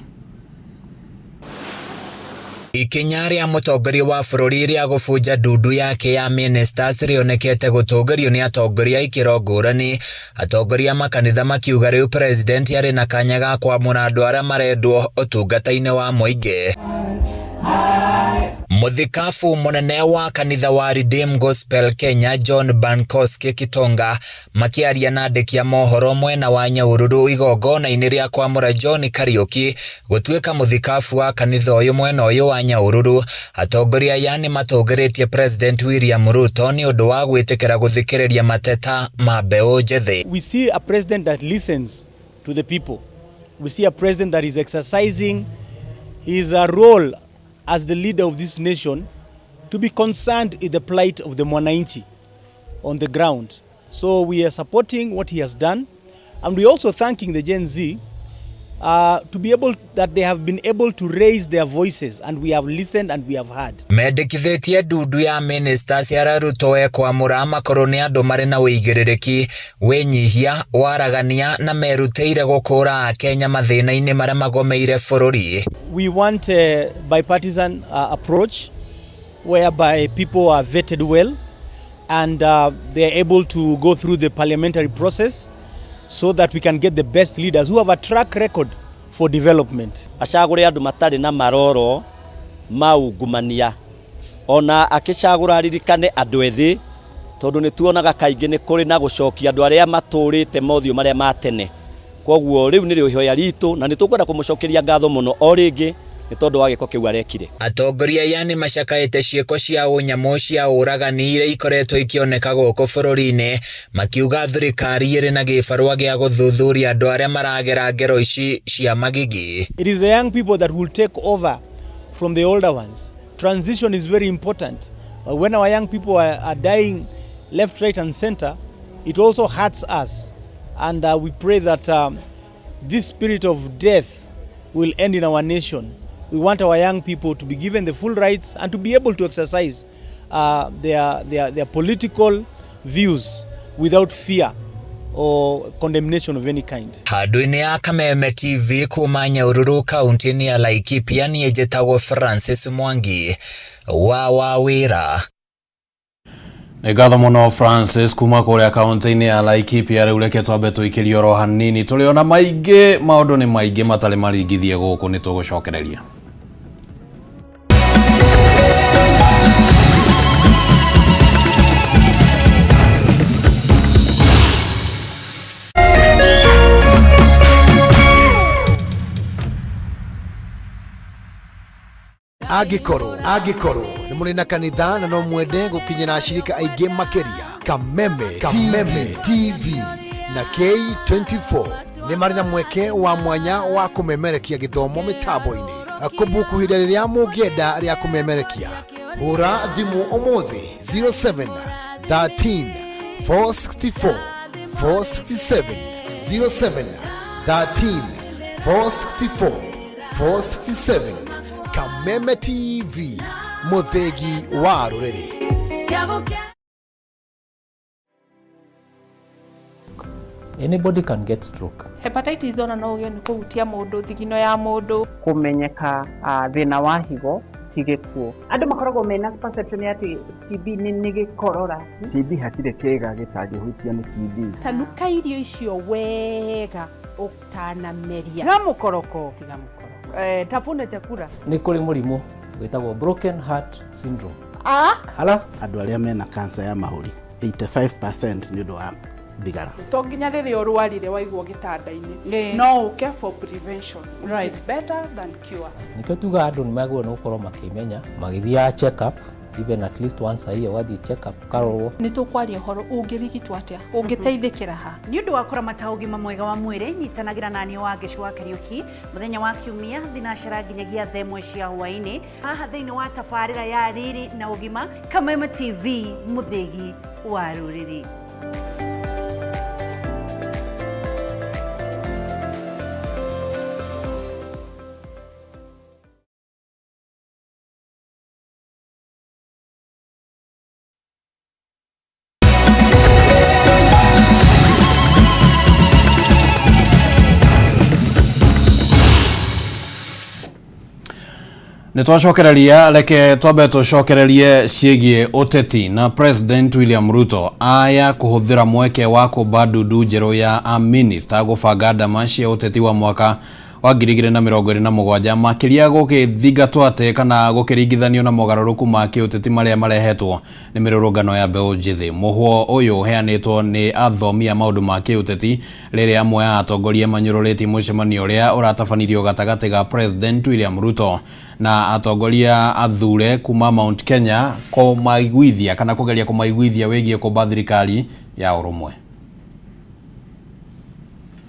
Ikinya rĩa mũtongoria wa bũrũri rĩa gũbunja ndundu yake ya ministers rĩonekete gũtũgĩrio nĩ atongoria a ikĩro ngũrani. Atongoria a makanitha makiuga rĩu president arĩ na kanya ga kwamũra andũ arĩa marendwo ũtungata-inĩ wa mũingĩ. Mũthikabu mũnene wa kanitha wa Redeem Gospel Kenya John Bankoski Kitonga makĩaria na andĩki a mohoro mwena wa Nyahururu igongona-inĩ rĩa kwamũra John Kariuki gũtuĩka mũthikabu wa kanitha ũyũ mwena ũyũ wa Nyahururu. Atongoria aya nĩ matũgĩrĩtie President William Ruto nĩ ũndũ wa gwĩtĩkĩra gũthikĩrĩria mateta ma mbeũ njĩthĩ. We see a president that listens to the people. We see a president that is exercising his role as the leader of this nation to be concerned with the plight of the mwananchi on the ground. So we are supporting what he has done, and we are also thanking the Gen Z to be able that they have been able to raise their voices and we have listened and we have heard. Mendekithĩtie ndundu ya mĩnĩsta cia Ruto ekwamũra makorwo nĩ andũ marĩ na ũigĩrĩrĩki, wĩnyihia, waragania na merutĩire gũkũra akenya mathĩna-inĩ marĩa magomeire bũrũri. We want a bipartisan approach whereby people are vetted well and they are able to go through the parliamentary process so that we can get the best leaders who have a track record for development. Acagũre andũ matarĩ na maroro ma ungumania ona akĩcagũra aririkane andũ ethĩ tondũ nĩ tuonaga kaingĩ nĩ kũrĩ na gũcokia andũ arĩa matũrĩte mothiũ marĩa ma tene. Koguo rĩu nĩrĩo ihoya ritũ na nĩ tũkwenda kũmũcokeria ngatho mũno o rĩngĩ nĩ tondũ wa gĩko kĩu arekire. Atongoria aya nĩ macakaĩte ciĩko cia ũnyamũ cia ũragani iria ikoretwo ikĩoneka gũkũ bũrũri-inĩ, makiuga thirikari ĩrĩ na gĩbarũa gĩa gũthuthuria andũ arĩa maragera ngero ici cia magigi. It is the young people that will take over from the older ones. Transition is very important. When our young people are dying left, right and center, it also hurts us. And we pray that this spirit of death will end in our nation. We want our young people to be given the full rights and to be able to exercise their political views without fear or condemnation of any kind. Handũ-inĩ ya Kameme TV kuma Nyahururu kaunti-inĩ ya Laikipia niĩ njĩtagwo Francis Mwangi wa Wawĩra. Nĩ ngatho mũno Francis kuma kũrĩa kaunti-inĩ ya Laikipia. Rĩu reke twambe tũikĩrie oro hanini, tũrĩ ona maingĩ, maũndũ nĩ maingĩ matarĩ maringithie gũkũ, nĩ tũgũcokereria. Angĩkorwo nĩ mũrĩ na kanitha na no mwende gũkinyĩra ashirika aingĩ makĩria, Kameme TV na K24 nĩ marĩ na mweke wa mwanya wa kũmemerekia gĩthomo mĩtambo-inĩ. Kũbuku ihinda rĩrĩa mũngĩenda rĩa kũmemerekia, hũra thimũ ũmũthĩ 07 13 464 467, 07 13 464 467. Kameme TV, mũthĩgi wa rũrĩrĩ. Anybody can get stroke. Hepatitis ona no ũgĩe nĩ kũhutia mũndũ, thigino ya mũndũ. Kũmenyeka thĩna wa higo ti gĩkuũ. Andũ makoragwo mena perception ya atĩ TB nĩ gĩkorora. TB hatirĩ kĩĩga gĩtangĩhutio nĩ TB. Tanuka irio icio wega ũtanameria. Tiga mũkoroko. Tiga mũkoroko. Tafuna chakula. Nĩ kũrĩ mũrimũ wĩtagwo broken heart syndrome. Ala andũ arĩa mena cancer ya mahũri 85% nĩ ũndũ wa thigara. To nginya rĩrĩa ũrwarire waigwo gĩtanda-inĩ, no ũke for prevention, which is better than cure. Nĩkĩo tugaga andũ nĩ magĩrĩirwo nĩ gũkorwo makĩmenya magĩthiaga check up even at least once a year, ũgathiĩ check up ũkarorwo. Nĩ tũkwaria ũhoro ũngĩrigitwo atĩa, ũngĩteithĩkĩra ha. Nĩ ũndũ wa kũramata ũgima mwega wa mwĩrĩ, nyitanagĩra na niĩ Wangeci wa Kariũki mũthenya wa Kiumia thinacara nginyagia thaa 1 cia hwaĩ-inĩ haha thĩinĩ wa tabarĩra ya Riri na Ũgima, Kameme TV, mũthĩgi wa rũrĩrĩ. Nĩ twacokereria, reke twambe tũcokererie ciĩgiĩ ũteti na President William Ruto aya kũhũthĩra mweke wa kũmba ndundu njerũ ya a-minister gũbanga ndama cia ũteti wa mwaka wa 2027, makĩria gũgĩthingatwo atĩ kana gũkĩringithanio na mogarũrũku ma kĩũteti marĩa marehetwo nĩ mĩrũrũngano ya mbeũ njĩthĩ. Mũhwo ũyũ ũheanĩtwo nĩ athomi a maũndũ ma kĩũteti rĩrĩa amwe a atongoria manyũrũrĩtie mũcemanio ũrĩa ũratabanirio gatagatĩ ga President William Ruto na atongoria athure kuma Mount Kenya kũmaiguithia kana kũgeria kũmaiguithia wĩgiĩ kũmba thirikari ya ũrũmwe.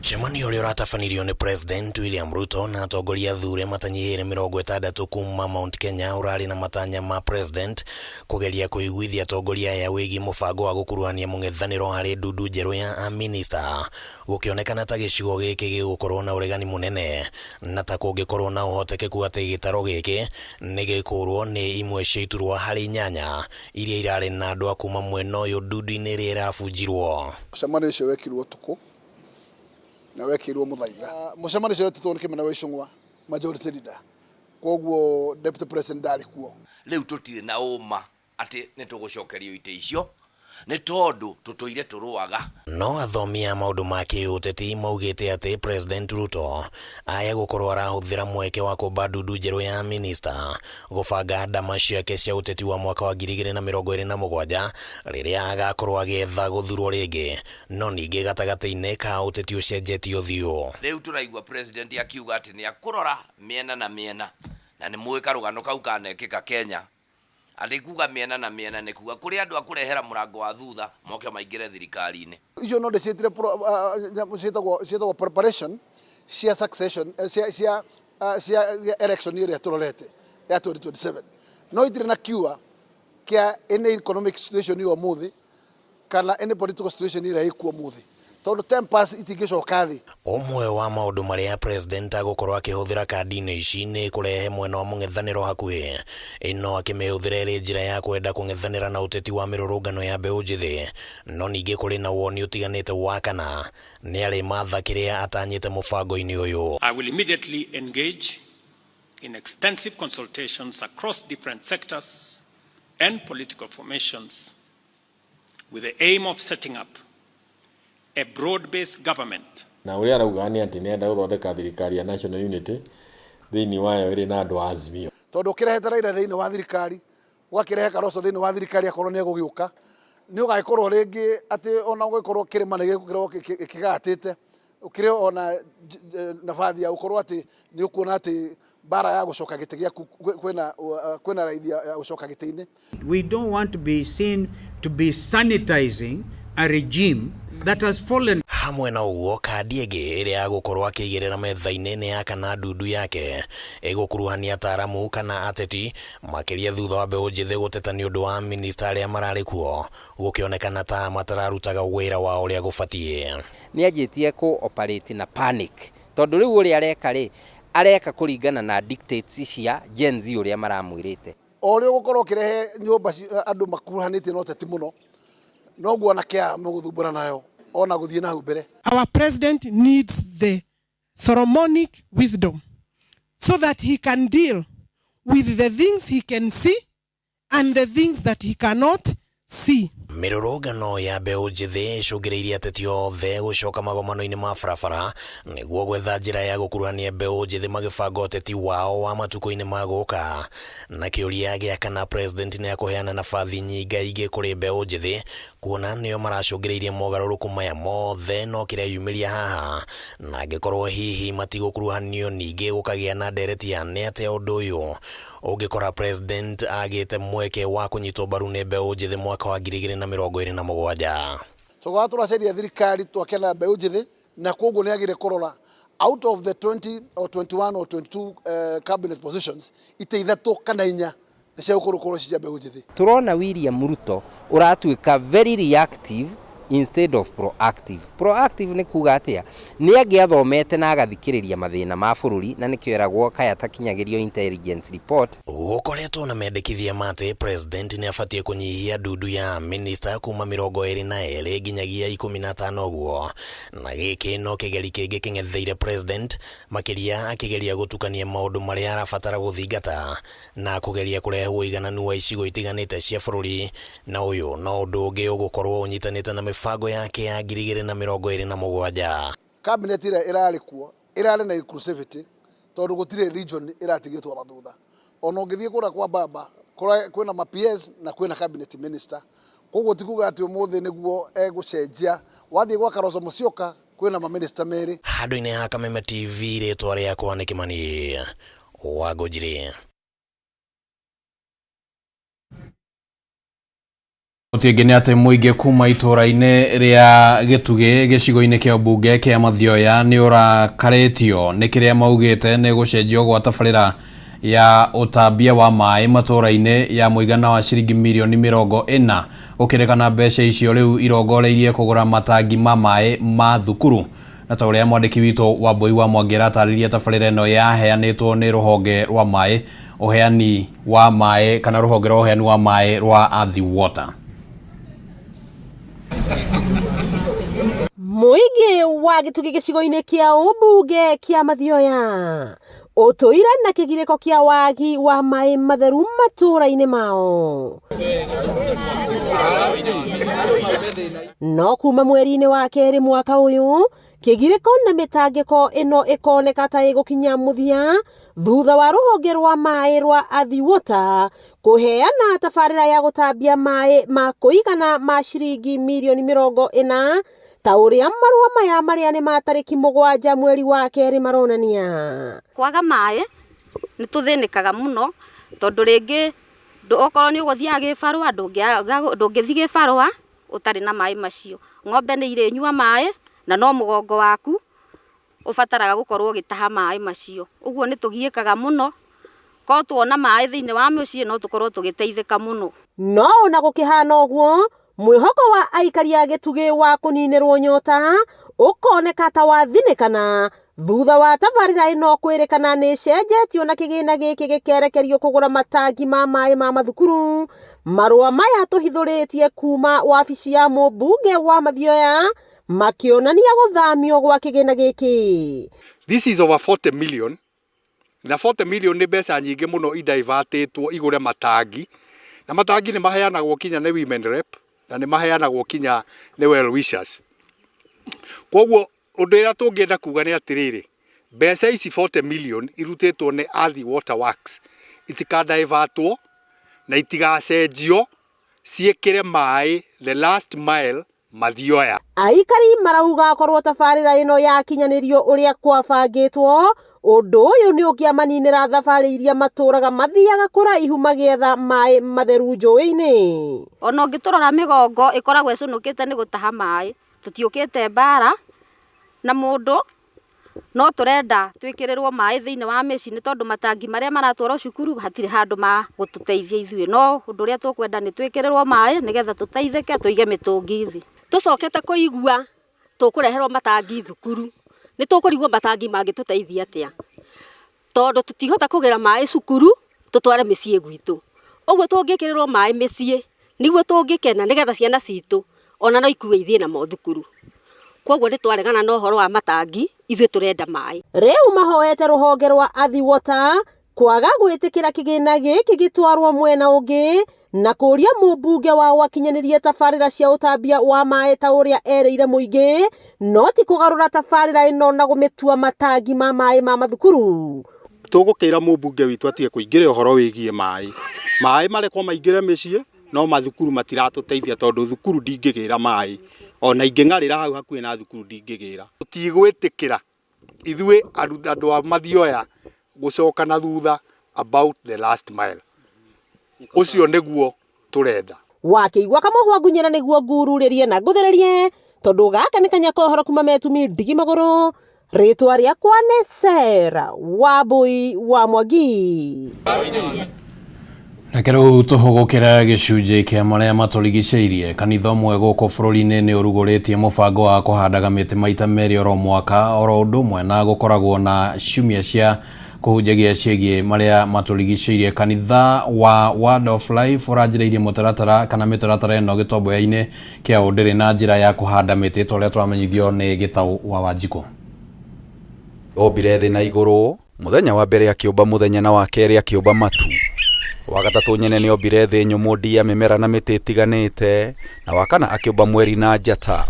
Mũcemanio ũrĩa ũratabanirio nĩ President William Ruto na atongoria athure matanyihĩire 60 kuma Mount Kenya ũrarĩ na matanya ma President kũgeria kũiguithia atongoria aya wĩgiĩ mũbango wa gũkuruhania mũng'ethanĩro harĩ ndundu njerũ ya amĩnĩsta gũkĩonekana ta gĩcigo gĩkĩ gĩgũkorwo na ũregani mũnene na ta kũngĩkorwo na ũhotekeku atĩ gĩtarũ gĩkĩ nĩ gĩkũrwo nĩ imwe cia iturwa harĩ inyanya iria irarĩ na andũ a kuma mwena ũyũ ndundu-inĩ ĩrĩa ĩrabunjirwo. Mũcemanio ũcio wekirwo ũtukũ na wekĩirwo Muthaiga. Mũcemanio ũcio wetĩtwo nĩ Kĩmani wa Ichung'wa, majority leader, kwoguo deputy president ndarĩ kuo. Rĩu tũtirĩ na ũma atĩ nĩ tũgũcokerio itĩ icio nĩ tondũ tũtũire tũrũaga. No athomi a maũndũ ma kĩũteti maugĩte atĩ President Ruto aya gũkorwo arahũthĩra mweke wa kũmba ndundu njerũ ya minista gũbanga ndama ciake cia ũteti wa mwaka wa 2027 rĩrĩa agakorwo agĩetha gũthurwo rĩngĩ, no ningĩ gatagatĩ-inĩ ka ũteti ũcenjetie ũthiũ. Rĩu tũraigua President akiuga atĩ nĩ akũrora mĩena na mĩena, na nĩ mũĩ karũgano kau kanekĩka Kenya, atĩ kuga mĩena na mĩena nĩ kuga kũrĩ andũ a kũrehera mũrango wa thutha moke maingĩre thirikari-inĩ. Icio no ndĩciĩtire ciĩtagwo ciĩtagwo preparation cia succession, cia cia cia election ĩrĩa tũrorete ya 2027, no itirĩ na cure kĩa any economic situation ya ũmũthĩ kana any political situation ĩrĩa ĩkuo ũmũthĩ, tondũ tempers itingĩcoka thĩ. Ũmwe wa maũndũ marĩa President agũkorwo akĩhũthĩra kandi-inĩ ici nĩ kũrehe mwena wa mũng'ethanĩro hakuhĩ, ĩno akĩmĩhũthĩra ĩrĩ njĩra ya kwenda kũng'ethanĩra na ũteti wa mĩrũrũngano ya mbeũ njĩthĩ, no ningĩ kũrĩ na woni ũtiganĩte wa kana nĩ arĩmatha kĩrĩa atanyĩte mũbango-inĩ ũyũ. I will immediately engage in extensive consultations across different sectors and political formations with the aim of setting up a broad-based government. Na ũrĩa arauga nĩ atĩ nĩ arenda gũthondeka thirikari ya national unity thĩinĩ wayo ĩrĩ na andũ a Azimio. Tondũ ũkĩrehete Raila thĩinĩ wa thirikari, ũgakĩrehe Kalonzo thĩinĩ wa thirikari akorwo nĩ egũgĩũka, nĩ ũgagĩkorwo rĩngĩ atĩ ona ũgĩkorwo kĩrĩma nĩ gĩgũkorwo kĩgatĩte, ũkĩrĩ ona nabathi ya gũkorwo atĩ nĩ ũkuona atĩ mbara ya gũcoka gĩtĩ gĩaku kwĩna raithi ya gũcoka gĩtĩ-inĩ. We don't want to be seen to be sanitizing a regime that has fallen. Hamwe na ũguo, kandi ĩngĩ ĩrĩa agũkorwo akĩigĩrĩra metha-inĩ nĩ ya kana ndundu yake ĩgũkuruhania ataaramu kana ateti, makĩria thutha wa mbeũ njĩthĩ gũteta nĩ ũndũ wa minista arĩa mararĩ kuo gũkĩonekana ta matararutaga wĩra wao ũrĩa gũbatiĩ. Nĩ anjĩtie kũ operate na panic, tondũ rĩu ũrĩa areka rĩ, areka kũringana na dictates cia Gen Z ũrĩa maramwĩrĩte. O ũrĩa ũgũkorwo ũkĩrehe nyũmba andũ makuruhanĩtie na ũteti mũno, noguo ona kĩa mũgũthumbũra nayo ona gũthiĩ na hau mbere. Our president needs the Solomonic wisdom so that he can deal with the things he can see and the things that he cannot see. Mĩrũrũngano ya mbeũ njĩthĩ ĩcũngĩrĩirie ateti othe gũcoka magomano-inĩ ma barabara nĩguo gwetha njĩra ya gũkuruhania mbeũ njĩthĩ magĩbanga ũteti wao wa matukũ-inĩ ma gũka, na kĩũria gĩa kana president nĩ akũheana nabathi nyingaingĩ kũrĩ mbeũ njĩthĩ kuona nĩo maracũngĩrĩirie mogarũrũku maya mothe no kĩreyumĩria haha, na angĩkorwo hihi matigũkuruhanio ningĩ gũkagĩa na ndereti ya nĩ atĩa ũndũ ũyũ ũngĩkora president agĩte mweke wa kũnyitwo mbaru nĩ mbeũ njĩthĩ mwaka wa 2027. Tũgaga tũracaria thirikari twake na mbeũ njĩthĩ, na koguo nĩ agĩrĩire kũrora out of the 20 or 21 or 22 cabinet positions, itĩ ithatũ kana inya nĩ cia gũkorwo cia mbeũ njĩthĩ. Tũrona William Ruto ũratuĩka very reactive instead of proactive. Proactive nĩ kuga atĩa? Nĩ angĩathomete na agathikĩrĩria mathĩna ma bũrũri, na nĩkĩo eragwo kaya takinyagĩrio intelligence report. Gũkoretwo na mendekithia ma atĩ president nĩ abatiĩ kũnyihia ndundu ya minista kuma 22 nginyagia 15 ũguo, na gĩkĩ no kĩgeri kĩngĩ kĩng'etheire president, makĩria akĩgeria gũtukania maũndũ marĩa arabatara gũthingata na kũgeria kũrehe ũigananu wa icigo itiganĩte cia bũrũri, na ũyũ no ũndũ ũngĩ ũgũkorwo ũnyitanĩte na mĩbango yake ya 2027. Cabinet ĩrĩa ĩrarĩ kuo ĩrarĩ na inclusivity, tondũ gũtirĩ region ĩratigĩtwo na thutha. Ona ũngĩthiĩ kũrĩa kwa baba kwĩna ma PS na kwĩna cabinet minister, koguo ti kuga atĩ ũmũthĩ nĩguo egũcenjia. Wathiĩ gwa Kalonzo Musyoka kwĩna ma minister merĩ. Handũ-inĩ ha Kameme TV, rĩtwa rĩakwa nĩ Kĩmani wa Ngũnjiri. Riboti ĩngĩ nĩ atĩ mũingĩ kuma itũũra-inĩ rĩa Gĩtugĩ gĩcigo-inĩ kĩa ũmbunge kĩa Mathioya nĩ ũrakarĩtio nĩ kĩrĩa maugĩte nĩ gũcenjio gwa tabarĩra ya ũtambia wa maĩ matũũra-inĩ ya mũigana wa ciringi mirioni mĩrongo ĩna gũkĩrĩkana mbeca icio rĩu irongoreirie kũgũra matangi ma maĩ ma thukuru. Na ta ũrĩa mwandĩki witũ Wambũi wa Mwangi aratarĩria tabarĩra ĩno yaheanĩtwo nĩ rũhonge rwa maĩ ũheani wa maĩ kana rũhonge rwa ũheani wa maĩ rwa Athi Water. Mũingĩ wa Gĩtugĩ gĩcigo-inĩ kĩa ũmbunge kĩa Mathioya ũtũire na kĩgirĩko kĩa wagi wa maĩ matheru matũũra-inĩ mao. No kuma mweri-inĩ wa kerĩ mwaka ũyũ, kĩgirĩko na mĩtangĩko ĩno ĩkoneka ta ĩgũkinya mũthia thutha wa rũhonge rwa maĩ rwa Athi Water kũheana tabarĩra ya gũtambia maĩ ma kũigana ma ciringi mirioni mĩrongo ĩna ta ũrĩa marũa maya marĩa nĩ ma tarĩki mũgwanja mweri wa kerĩ maronania. Kwaga maĩ nĩ tũthĩnĩkaga mũno tondũ rĩngĩ okorwo nĩ ũgũthiaga gĩbarũa ndũngĩthiĩ gĩbarũa ũtarĩ na maĩ macio. Ng'ombe nĩ irĩnyua maĩ na no mũgongo waku ũbataraga gũkorwo ũgĩtaha maĩ macio. Ũguo nĩ tũgiĩkaga mũno, korwo tuona maĩ thĩinĩ wa mĩciĩ no tũkorwo tũgĩteithĩka mũno. No ona gũkĩhana ũguo, mwĩhoko wa aikari a Gĩtugĩ wa kũninĩrwo nyota ũkoneka ta wathinĩkana thutha wa tabarĩra ĩno kwĩrĩkana nĩ ĩcenjetio na kĩgĩna gĩkĩ gĩkerekerio kũgũra matangi ma maĩ ma mathukuru. Marũa maya tũhithũrĩtie kuma wabici ya mũmbunge wa Mathioya makĩonania gũthamio gwa kĩgĩna gĩkĩ. This is over 40 million na 40 million nĩ mbeca nyingĩ mũno idivertĩtwo igũre matangi na matangi nĩ maheanagwo kinya nĩ women rep na nĩ maheanagwo kinya nĩ well wishers. Kwoguo ũndũ ũrĩa tũngĩenda kuga nĩ atĩrĩrĩ, mbeca ici 40 million irutĩtwo nĩ Athi Water Works itikadivertwo na itigacenjio ciĩkĩre maĩ the last mile Mathioya. Aikari marauga korwo tabarĩra ĩno yakinyanĩrio ũrĩa kwabangĩtwo, ũndũ ũyũ nĩ ũngĩamaninĩra thabarĩ iria matũraga mathiaga kũraihu magĩetha maĩ matheru njũĩ-inĩ. Ona ũngĩtũrora mĩgongo ĩkoragwo ĩcũnũkĩte nĩ gũtaha maĩ, tũtiũkĩte mbara na mũndũ. No tũrenda twĩkĩrĩrwo maĩ thĩinĩ wa mĩciĩ nĩ tondũ matangi marĩa maratwarwo cukuru hatirĩ handũ ma gũtũteithia ithuĩ. No ũndũ ũrĩa tũkwenda nĩ twĩkĩrĩrwo maĩ nĩgetha tũteithĩke tũige mĩtũngi thĩ. Tũcokete kũigua tũkũreherwo matangi thukuru, nĩ tũkũrigwo matangi mangĩtũteithia atĩa, tondũ tũtingĩhota kũgĩra maĩ cukuru tũtware mĩciĩ gwitũ. Ũguo tũngĩkĩrĩrwo maĩ mĩciĩ nĩguo tũngĩkena nĩgetha ciana citũ ona no ikue ithiĩ namo thukuru. Kwoguo nĩ twaregana na ũhoro wa matangi, ithuĩ tũrenda maĩ. Rĩu mahoete rũhonge rwa Athi Water kwaga gwĩtĩkĩra kĩgĩna gĩkĩ gĩtwarwo mwena ũngĩ na kũria mũmbunge wao akinyanĩrie tabarĩra cia ũtambia wa maĩ ta ũrĩa erĩire mũingĩ no ti kũgarũra tabarĩra ĩno na gũmĩtua matangi ma maĩ ma mathukuru. Tũgũkĩra mũmbunge witũ atige kũingĩrĩra ũhoro wĩgiĩ maĩ. Maĩ marekwo maingĩre mĩciĩ no mathukuru matiratũteithia tondũ thukuru ndingĩgĩra maĩ. Ona ingĩng'arĩra hau hakuhĩ na thukuru ndingĩgĩra. Tũtigwĩtĩkĩra ithuĩ andũ a Mathioya gũcoka na thutha about the last mile. Ũcio nĩguo tũrenda. Wakĩigua kamũhwa ngunyĩra nĩguo ngururĩrie na ngũthĩrĩrie tondũ gaka nĩ kanya kohoro kuma metumi ndigi magũrũ. Rĩtwa rĩakwa nĩ Sarah Wambui wa Mwangi. Reke rĩu tũhũgũkĩre gĩcunjĩ kĩa marĩa matũrigicĩirie. Kanitha ũmwe gũkũ bũrũri-inĩ nĩ ũrugũrĩtie mũbango wa kũhandaga mĩtĩ maita merĩ oro mwaka oro ũndũ ũmwe na gũkoragwo na ciumia cia kũhunjagia ciĩgiĩ marĩa matũrigicĩirie. Kanitha wa Word of Life ũranjĩrĩirie mũtaratara kana mĩtaratara ĩno gĩtomboya-inĩ kĩa ũndĩrĩ na njĩra ya kũhanda mĩtĩ ta ũrĩa tũramenyithio nĩ Gĩtaũ wa Wanjikũ. Ombire thĩ na igũrũ, Mũthenya wa mbere akĩũmba mũthenya na wa kerĩ akĩũmba matu. Wa gatatũ nyene nĩ ombire thĩ nyũmũ ndia mĩmera na mĩtĩ ĩtiganĩte, na wa kana akĩũmba mweri na njata.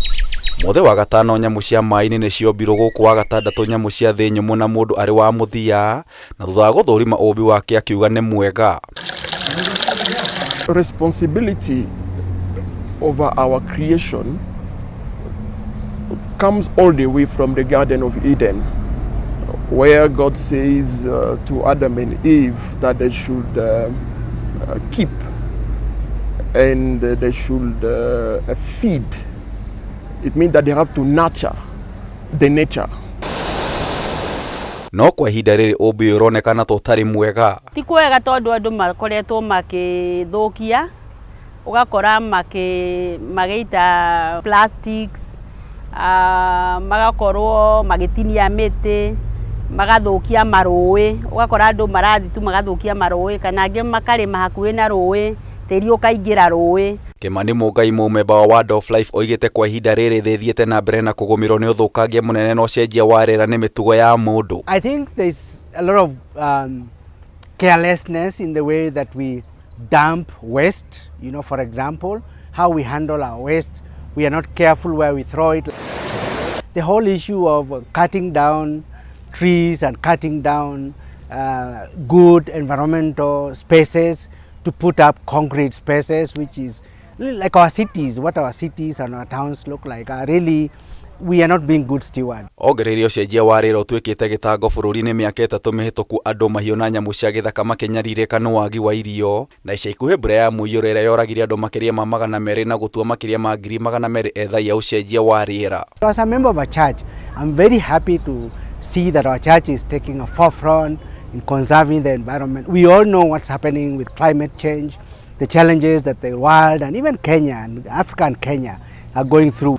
Mũthĩ wa gatano nyamũ cia maĩ-inĩ nĩ ciombirwo gũkũ wa gatandatũ nyamũ cia thĩ nyũmũ na mũndũ arĩ wa mũthia, na thutha wa gũthũrima ũũmbi wake akiuga nĩ mwega. Responsibility over our creation comes all the way from the Garden of Eden, where God says to Adam and Eve that they should keep and they should feed. It means that they have to nurture the nature. No kwa ihinda rĩrĩ ũũmbi ũyũ ũronekana ta ũtarĩ mwega. Ti kwega tondũ andũ makoretwo makĩthũkia, ũgakora magĩita plastics, magakorwo magĩtinia mĩtĩ, magathũkia marũĩ, ũgakora andũ marathiĩ tu magathũkia marũĩ, kana angĩ makarĩma hakuhĩ na rũĩ, tĩri ũkaingĩra rũĩ. Kimani Mũngai mũmemba wa Word of Life oigĩte kwa ihinda rĩrĩ thĩ ĩthiĩte na mbere na kũgũmĩrwo nĩ ũthũkangia mũnene na ũcenjia wa rĩera nĩ mĩtugo ya mũndũ. I think there's a lot of carelessness in the way that we dump waste. For example, how we handle our waste. We are not careful where we throw it. The whole issue of cutting down trees and cutting down good environmental spaces to put up concrete spaces, which is like our cities, what our cities and our towns look like, are really, we are not being good stewards. Ongereire ũcenjia wa rĩera ũtuĩkĩte gĩtango bũrũri-inĩ mĩaka ĩtatũ mĩhĩtũku andũ mahiũ na nyamũ cia gĩthaka makĩnyarirĩka nĩ wagi wa irio na ica ikuhĩ mbura ya mũiyũro ĩrĩa yoragire andũ makĩria ma 200 na gũtua makĩria ma 200,000 ethai a ũcenjia wa rĩera. As a member of a church, I'm very happy to see that our church is taking a forefront in conserving the environment. We all know what's happening with climate change, the challenges that the world and even Kenya and Africa and Kenya are going through.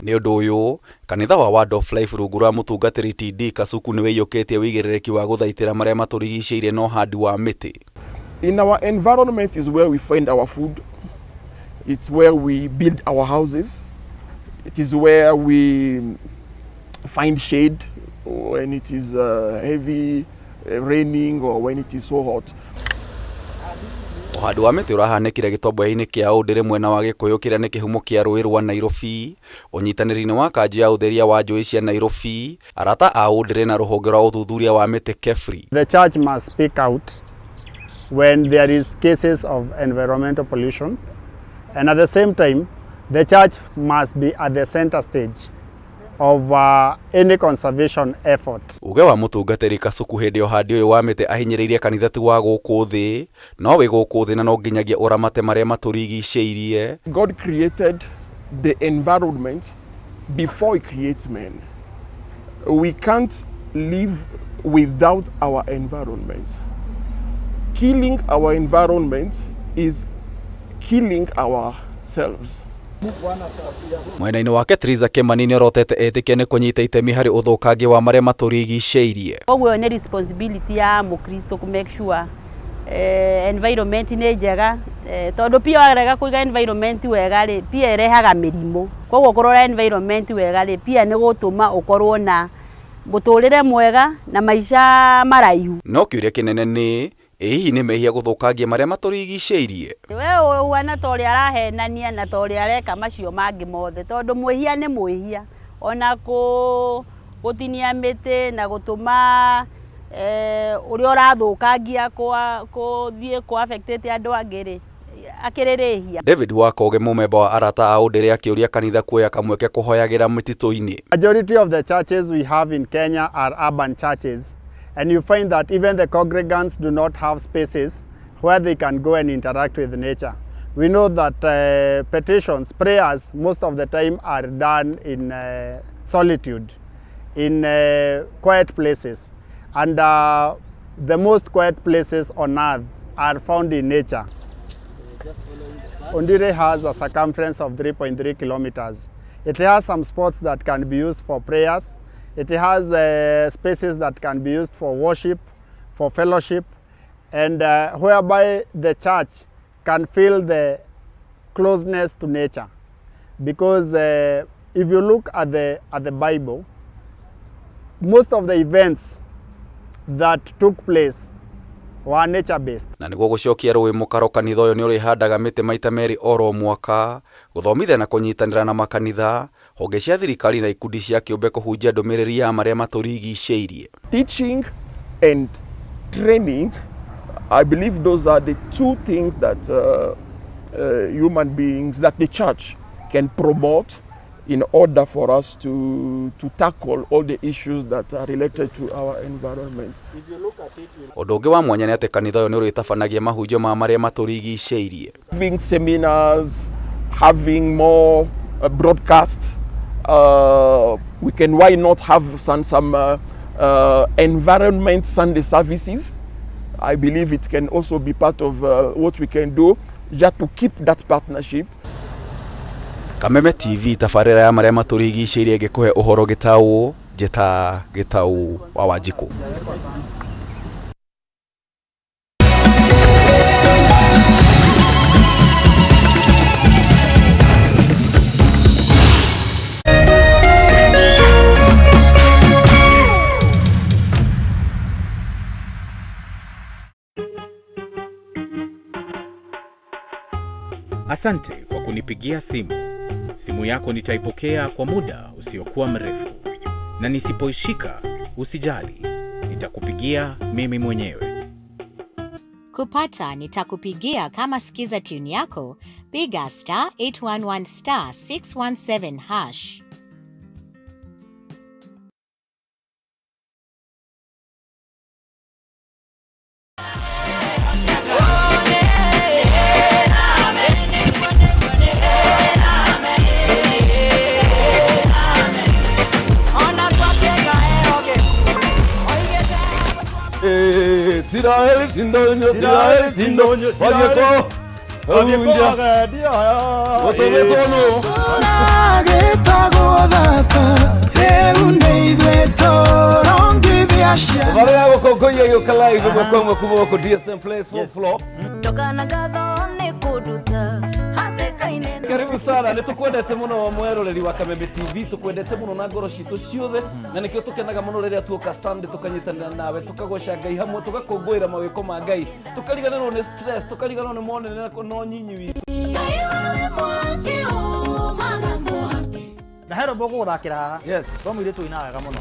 Nĩ ũndũ ũyũ, kanitha wa Word of Life rungu rwa mũtungatĩri TD Kasuku nĩ wĩiyũkĩtie wĩigĩrĩrĩki wa gũthaitĩra marĩa matũrigicĩirie na ũhandi wa mĩtĩ. In our environment is where we find our food. It's where we build our houses. It is where we find shade when it is heavy raining or when it is so hot. Ũhandi wa mĩtĩ ũrahanĩkire gĩtomboya-inĩ kĩa Ũndĩrĩ mwena wa Gĩkũyũ kĩrĩa nĩ kĩhumo kĩa rũĩ rwa Nairobi ũnyitanĩri-inĩ wa kanjũ ya ũtheria wa njũĩ cia Nairobi arata a Ũndĩrĩ na rũhonge rwa ũthuthuria wa mĩtĩ KEFRI. The church must speak out when there is cases of environmental pollution, and at the same time the church must be at the center stage of any conservation effort. Uge wa mũtungatĩri Kasuku hĩndĩ ya ũhandi ũyũ wa mĩtĩ ahinyĩrĩirie kanitha ti wa gũkũ thĩ no wĩ gũkũ thĩ na no nginyagia ũramate marĩa matũrigicĩirie. God created the environment before he creates man. We can't live without our environment. Killing our environment is killing ourselves. Mwena-inĩ wake Triza Kimani nĩorotete etĩkia nĩ kũnyita itemi harĩ ũthũkangia wa marĩa matũrigicĩirie. Koguo nĩ responsibility ya mũkristo kũ make sure environment nĩ njega, tondũ pia warega kũiga environment wega rĩ, pia ĩrehaga mĩrimũ. Koguo kũrora environment wega rĩ, pia nĩ gũtũma ũkorwo na mũtũrĩre mwega na maica maraihu. No kĩũria kĩnene nĩ ĩ hihi nĩ mehia gũthũkangia marĩa matũrigicĩirie? We ũhuana ta ũrĩa arahenania na ta ũrĩa areka macio mangĩ mothe, tondũ mwĩhia nĩ mwĩhia. Ona gũtinia mĩtĩ na gũtũma ũrĩa ũrathũkangia kũthiĩ kũ affect andũ angĩ rĩ, akĩrĩ rĩhia. David Wakoge mũmemba wa arata a Ũndĩrĩ akĩũria kanitha kuoya kamweke kũhoyagĩra mĩtitũ-inĩ. Majority of the churches we have in Kenya are urban churches, and you find that even the congregants do not have spaces where they can go and interact with nature. We know that petitions, prayers, most of the time are done in solitude, in quiet places, and the most quiet places on earth are found in nature. Ondiri has a circumference of 3.3 kilometers. It has some spots that can be used for prayers. It has spaces that can be used for worship, for fellowship, and whereby the church can feel the closeness to nature. Because if you look at the Bible, most of the events that took place were nature based. Na nĩguo gũcokia rũĩ mũkaro kanitha ũyũ nĩ ũrĩhandaga mĩtĩ maita merĩ oro mwaka gũthomithia na kũnyitanĩra na makanitha honge cia thirikari na ikundi cia kĩũmbe kũhunjia ndũmĩrĩri ya marĩa matũrigicĩirie. Teaching and training, I believe those are the two things that human beings, that the church can promote in order for us to, to tackle all the issues that are related to our environment. Ũndũ ũngĩ wa mwanya nĩ atĩ kanitha ũyũ nĩ ũrĩtabanagia mahunjio ma marĩa matũrigicĩirie. Having seminars, having more broadcasts, we can, why not have some, some environment Sunday services? I believe it can also be part of what we can do just to keep that partnership. Kameme TV tabarĩra ya marĩa matũrigicĩirie ĩngĩkũhe ũhoro gĩtaũ njĩta Gĩtaũ wa Wanjikũ. Asante kwa kunipigia simu. Simu yako nitaipokea kwa muda usiokuwa mrefu, na nisipoishika usijali, nitakupigia mimi mwenyewe. Kupata nitakupigia kama skiza tune yako, piga star 811 star 617 hash. Siraeli sindonyo, Siraeli sindonyo, Wadieko, Unja, Otobekono. Barĩa gũkũngũiya gĩũka live ĩmwe kwa ĩmwe kuma gũkũ DSM Place fourth floor. Karibu sana, nĩ tũkwendete mũno mweroreri wa Kameme TV, tũkwendete mũno na ngoro citũ ciothe, na nĩkĩo tũkenaga mũno rĩrĩa tuoka Sunday tũkanyitanĩra nawe, tũkagoca Ngai hamwe, tũgakũngũĩra mawĩko ma Ngai, tũkariganĩrwo nĩ stress, tũkariganĩrwo nĩ monene na ũnyinyi witũ. Na hero boko guthakira haha. Yes. Tho mũirĩtu ũinaga wega mũno.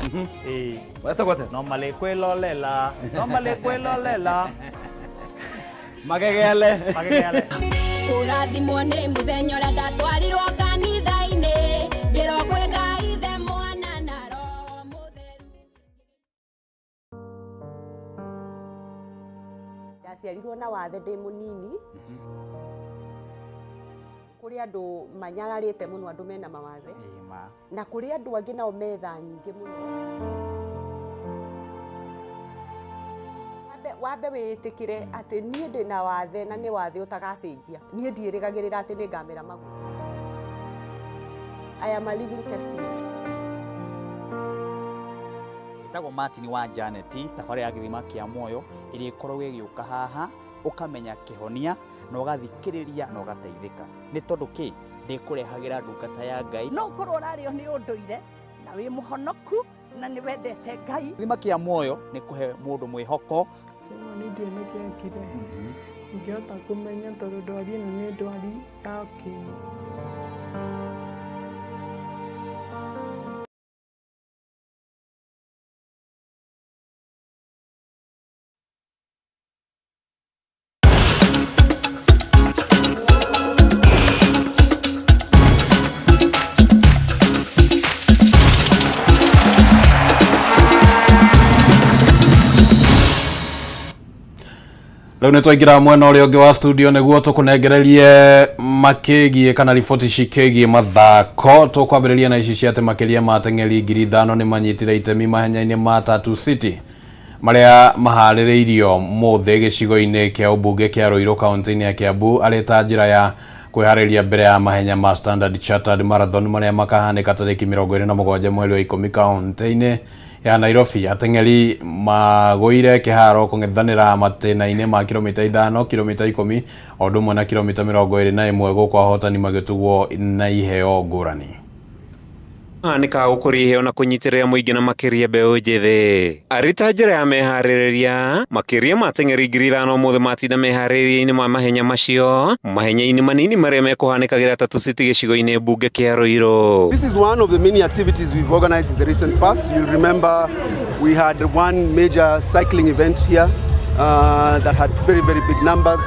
Ĩĩ. Wetagwo atĩa? No malĩ kwĩlolela, no malĩ kwĩlolela. Magegele. Magegele. Kũrathimwo nĩ mũthenya ũrĩa ndatwarirwo kanitha-inĩ ngĩrwo kwĩ Ngai Ithe Mwana na Roho Mũtheru. Ndaciarirwo na wathe ndĩ mũnini. Kũrĩ andũ manyararĩte mũno, andũ mena mawathe, na kũrĩ andũ angĩ nao metha nyingĩ mũno. Wambe wĩĩtĩkĩre atĩ niĩ ndĩ na wathe na nĩ wathe ũtagacenjia. Niĩ ndiĩrĩgagĩrĩra atĩ nĩ ngamera magũrũ. I am a living testimony. Njĩtagwo Martin wa Janet, thabarĩ ya gĩthima kĩa muoyo ĩrĩa ĩkoragwo ĩgĩũka haha, ũkamenya kĩhonia na ũgathikĩrĩria na ũgateithĩka. Nĩ tondũ kĩ ndĩkũrehagĩra ndungata ya Ngai. No ũkorwo ũrarĩo nĩ ũndũire na wĩ mũhonoku na nĩ wendete Ngai. Gĩthima kĩa muoyo nĩ kũhe mũndũ mwĩhoko. Simon ndiũĩ nĩkĩ ekire, ndingĩhota kũmenya tondũ ndwari ĩno nĩ ndwari ya ũkĩgu. Rĩu nĩ twaingĩra mwena ũrĩa ũngĩ wa studio nĩguo tũkũnengererie makĩgiĩ kana riboti cikĩgiĩ mathako. Tũkwambĩrĩria na ici cia atĩ makĩria ma ateng'eri 5,000 nĩ manyitire itemi mahenya-inĩ ma Tatu City marĩa maharĩrĩirio mũthĩ gĩcigo-inĩ kĩa ũmbunge kĩa Ruiru kaunti-inĩ ya Kiambu arĩ ta njĩra ya kwĩharĩria mbere ya mahenya ma Standard Chartered Marathon marĩa makahanĩka tarĩki 27 mweri wa 10 kaunti-inĩ ya Nairobi. Ateng'eri magũire kĩharo kũng'ethanĩra matĩna-inĩ ma kilomita 5, kilomita 10 o ũndũ ũmwe na kilomita 21 gũkũ ahotani magĩtugwo na iheo ngũrani. Nĩ ka gũkũria iheo na kũnyitĩrĩra mũingĩ na makĩria mbeũ njĩthĩ arĩ ta njĩra ya meharĩrĩria. Makĩria ma ateng'eri 5,000 ũmũthĩ matinda meharĩrĩria-inĩ ma mahenya macio mahenya-inĩ manini marĩa mekũhanĩkagĩra Tatu City gĩcigo-inĩ mbunge kĩa Ruiru. This is one of the many activities we've organized in the recent past. You'll remember we had one major cycling event here that had very, very big numbers.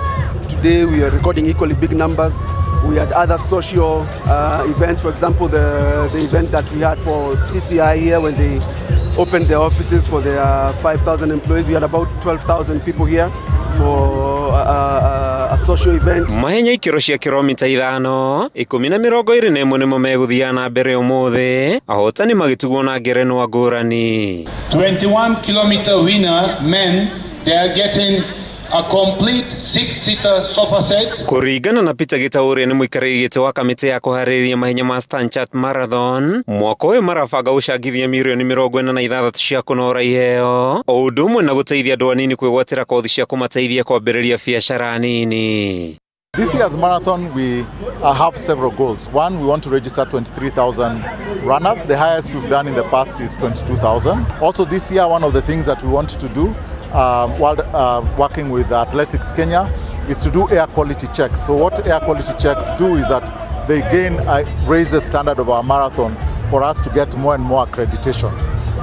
Today we are recording equally big numbers. We had other social events, for example, the event that we had for CCI here when they opened their offices for their 5,000 employees. We had about 12,000 people here for a social event. Mahenya ikĩro cia kiromita 5, 10 na 21 nĩmo megũthiaga na mbere ũmũthĩ, ahotani magĩtugwo na ngerenwa ngũrani. 21 kilometer winner men, they are getting a complete 6-seater sofa set. Kũringana na Peter Gitau ũrĩa nĩ mũikarĩri gĩtĩ wa kamĩtĩ ya kũharĩrĩria mahenya ma Stanchart Marathon, mwaka ũyũ marabanga gũcangithia mirioni 46 cia kũnora iheo, o ũndũ ũmwe na gũteithia andũ anini kwĩgwatĩra kothi cia kũmateithia kwambĩrĩria biacara nini. This year's marathon, we have several goals. One, we want to register 23,000 runners. The highest we've done in the past is 22,000. Also this year, one of the things that we want to do while working with Athletics Kenya is to do air quality checks. So what air quality checks do is that they raise the standard of our marathon for us to get more and more accreditation.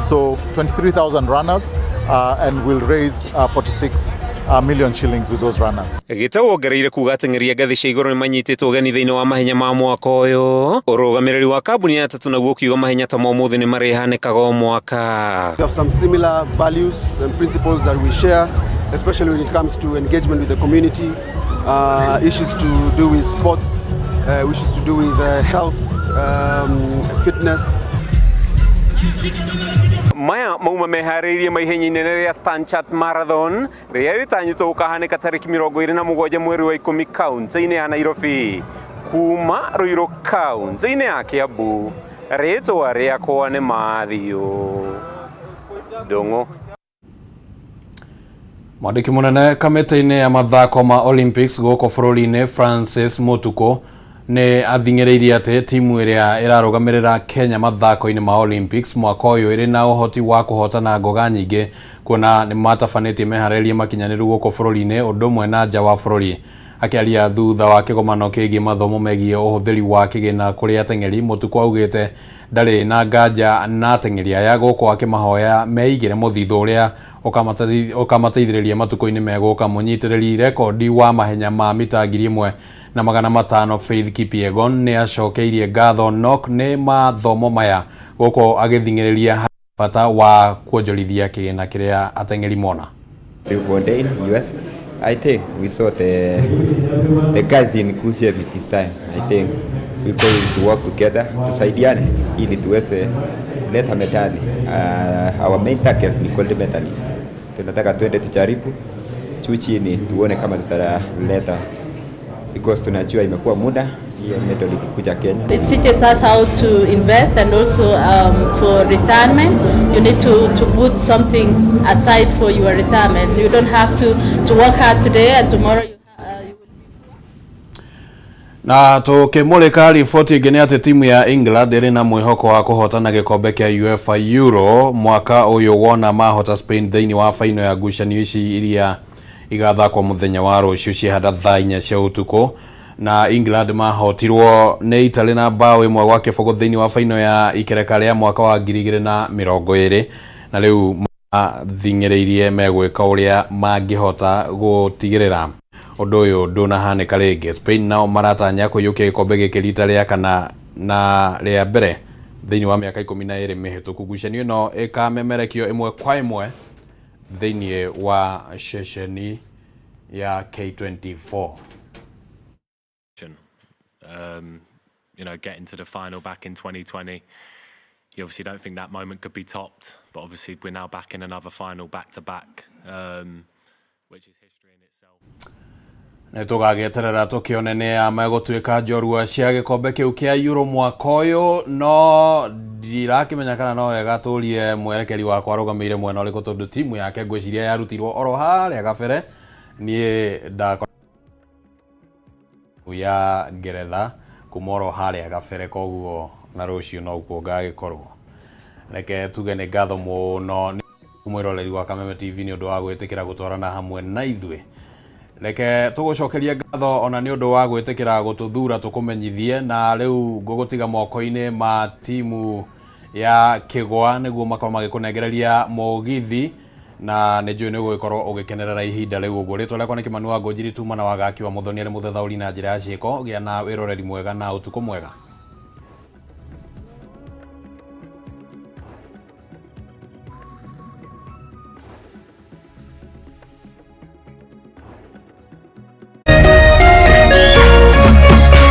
So 23,000 runners and we'll raise 46 million shillings with those runners. Gitau ongereire kuga ateng'eri a ngathĩ cia igũrũ nĩmanyitĩtwo ũgeni thĩinĩ wa mahenya ma mwaka ũyũ. Ũrũgamĩrĩri wa kambuni ya Tatu naguo ũkiuga mahenya ta ma ũmũthĩ nĩmarĩhanĩkaga o mwaka. We have some similar values and principles that we share, especially when it comes to engagement with the community, issues to do with sports, issues to do with health, fitness. Maya mauma meharĩirie maihenya inene rĩa Stanchart Marathon rĩrĩa rĩtanyĩtwo gũkahanĩka tarĩki 27 mweri wa 10 kaunti-inĩ ya Nairobi. Kuma Ruiru kaunti-inĩ ya Kiambu, rĩtwa rĩakwa nĩ Mathiũ Ndung'u. Mwandĩki mũnene kamĩtĩ-inĩ ya mathako ma Olympics gũkũ bũrũri-inĩ Francis Mutuku nĩ athing'ĩrĩirie atĩ timu ĩrĩa ĩrarũgamĩrĩra Kenya mathako-inĩ ma Olympics mwaka ũyũ ĩrĩ na ũhoti wa kũhotana ngoga nyingĩ kuona nĩ matabanĩtie meharĩrĩria makinyanĩru gũkũ bũrũri-inĩ ũndũ ũmwe na nja wa bũrũri. Akĩaria thutha wa kĩgomano kĩgiĩ mathomo megiĩ ũhũthĩri wa kĩgĩna kũrĩ ateng'eri, Mutuku augĩte ndarĩ na nganja na ateng'eri aya gũkũ akĩmahoya meigĩre mũthithũ ũrĩa ũkamateithĩrĩria matukũ-inĩ megũka. Mũnyitĩrĩri rekondi wa mahenya ma mita 1500 Faith Kipyegon nĩ acokeirie ngatho NOC nĩ mathomo maya gũkũ agĩthing'ĩrĩria bata wa kuonjorithia kĩgĩna kĩrĩa ateng'eri mona. US, I think we saw the guys in good shape this time. I think we going to work together tusaidiane ili tuweze kuleta medali. Our main target ni gold medalist. Tunataka tuende tujaribu juu chini tuone kama tutaleta, because tunajua imekuwa muda hiyo medal ikikuja Kenya. It teaches us how to invest, and also for retirement you need to put something aside for your retirement. You don't have to work hard today and tomorrow you Na tukimulika riboti ĩngĩ nĩ atĩ timu ya England ĩrĩ na mwĩhoko wa kũhotana gĩkombe kĩa UEFA Euro mwaka ũyũ wona mahota Spain thĩinĩ wa faino ya ngucanio ici iria igathakwo mũthenya wa rũciũ ciahanda thaa 4 cia ũtukũ. Na England mahotirwo nĩ Italy na bao 1-0 thĩinĩ wa faino ya ikereka rĩa mwaka wa 2020 na rĩu mathing'ĩrĩirie megwĩka ũrĩa mangĩhota gũtigĩrĩra ũndũ ũyũ ndũnahanĩka rĩngĩ. Spain nao maratanya kũiyũkia gĩkombe gĩkĩ rita rĩa kana na rĩa mbere thĩinĩ wa mĩaka 12 mĩhĩtũku. Ngucanio ĩno ĩkamemerekio ĩmwe kwa ĩmwe thĩinĩ wa ceceni ya K24. You know, getting to the final back in 2020, you obviously don't think that moment could be topped, but obviously we're now back in another final back to back, which is history in itself. Nĩ tũgagĩeterera tũkĩone nĩ a megũtuĩka njorua cia gĩkombe kĩu kĩa Euro mwaka ũyũ, no ndirakĩmenya kana no wega tũrie mwerekeri wakwa arũgamĩire mwena ũrĩkũ tondũ timu yake ngwĩciria yarutirwo oro harĩa gabere. Niĩ ndakora ya Ngeretha kuma oro harĩa gabere, koguo na rũciũ noguo ngagĩkorwo. Reke tuge nĩ ngatho mũno nĩ mwĩroreri wa Kameme TV nĩ ũndũ wa gwĩtĩkĩra gũtwarana hamwe na ithuĩ. Reke tũgũcokerie ngatho ona nĩ ũndũ wa gwĩtĩkĩra gũtũthura tũkũmenyithie, na rĩu ngũgũtiga moko-inĩ ma timu ya Kĩgwa nĩguo makorwo magĩkũnengereria mũgithi Na nĩ njũĩ nĩ ũgũgĩkorwo ũgĩkenerera ihinda rĩu ũguo. Rĩtwa rĩakwa nĩ Kĩmani wa Ngũnjiri, tuma na wagaki wa Mũthoni arĩ mũthathaũri na njĩra ya ciĩko. Gĩa na wĩroreri mwega na ũtukũ mwega.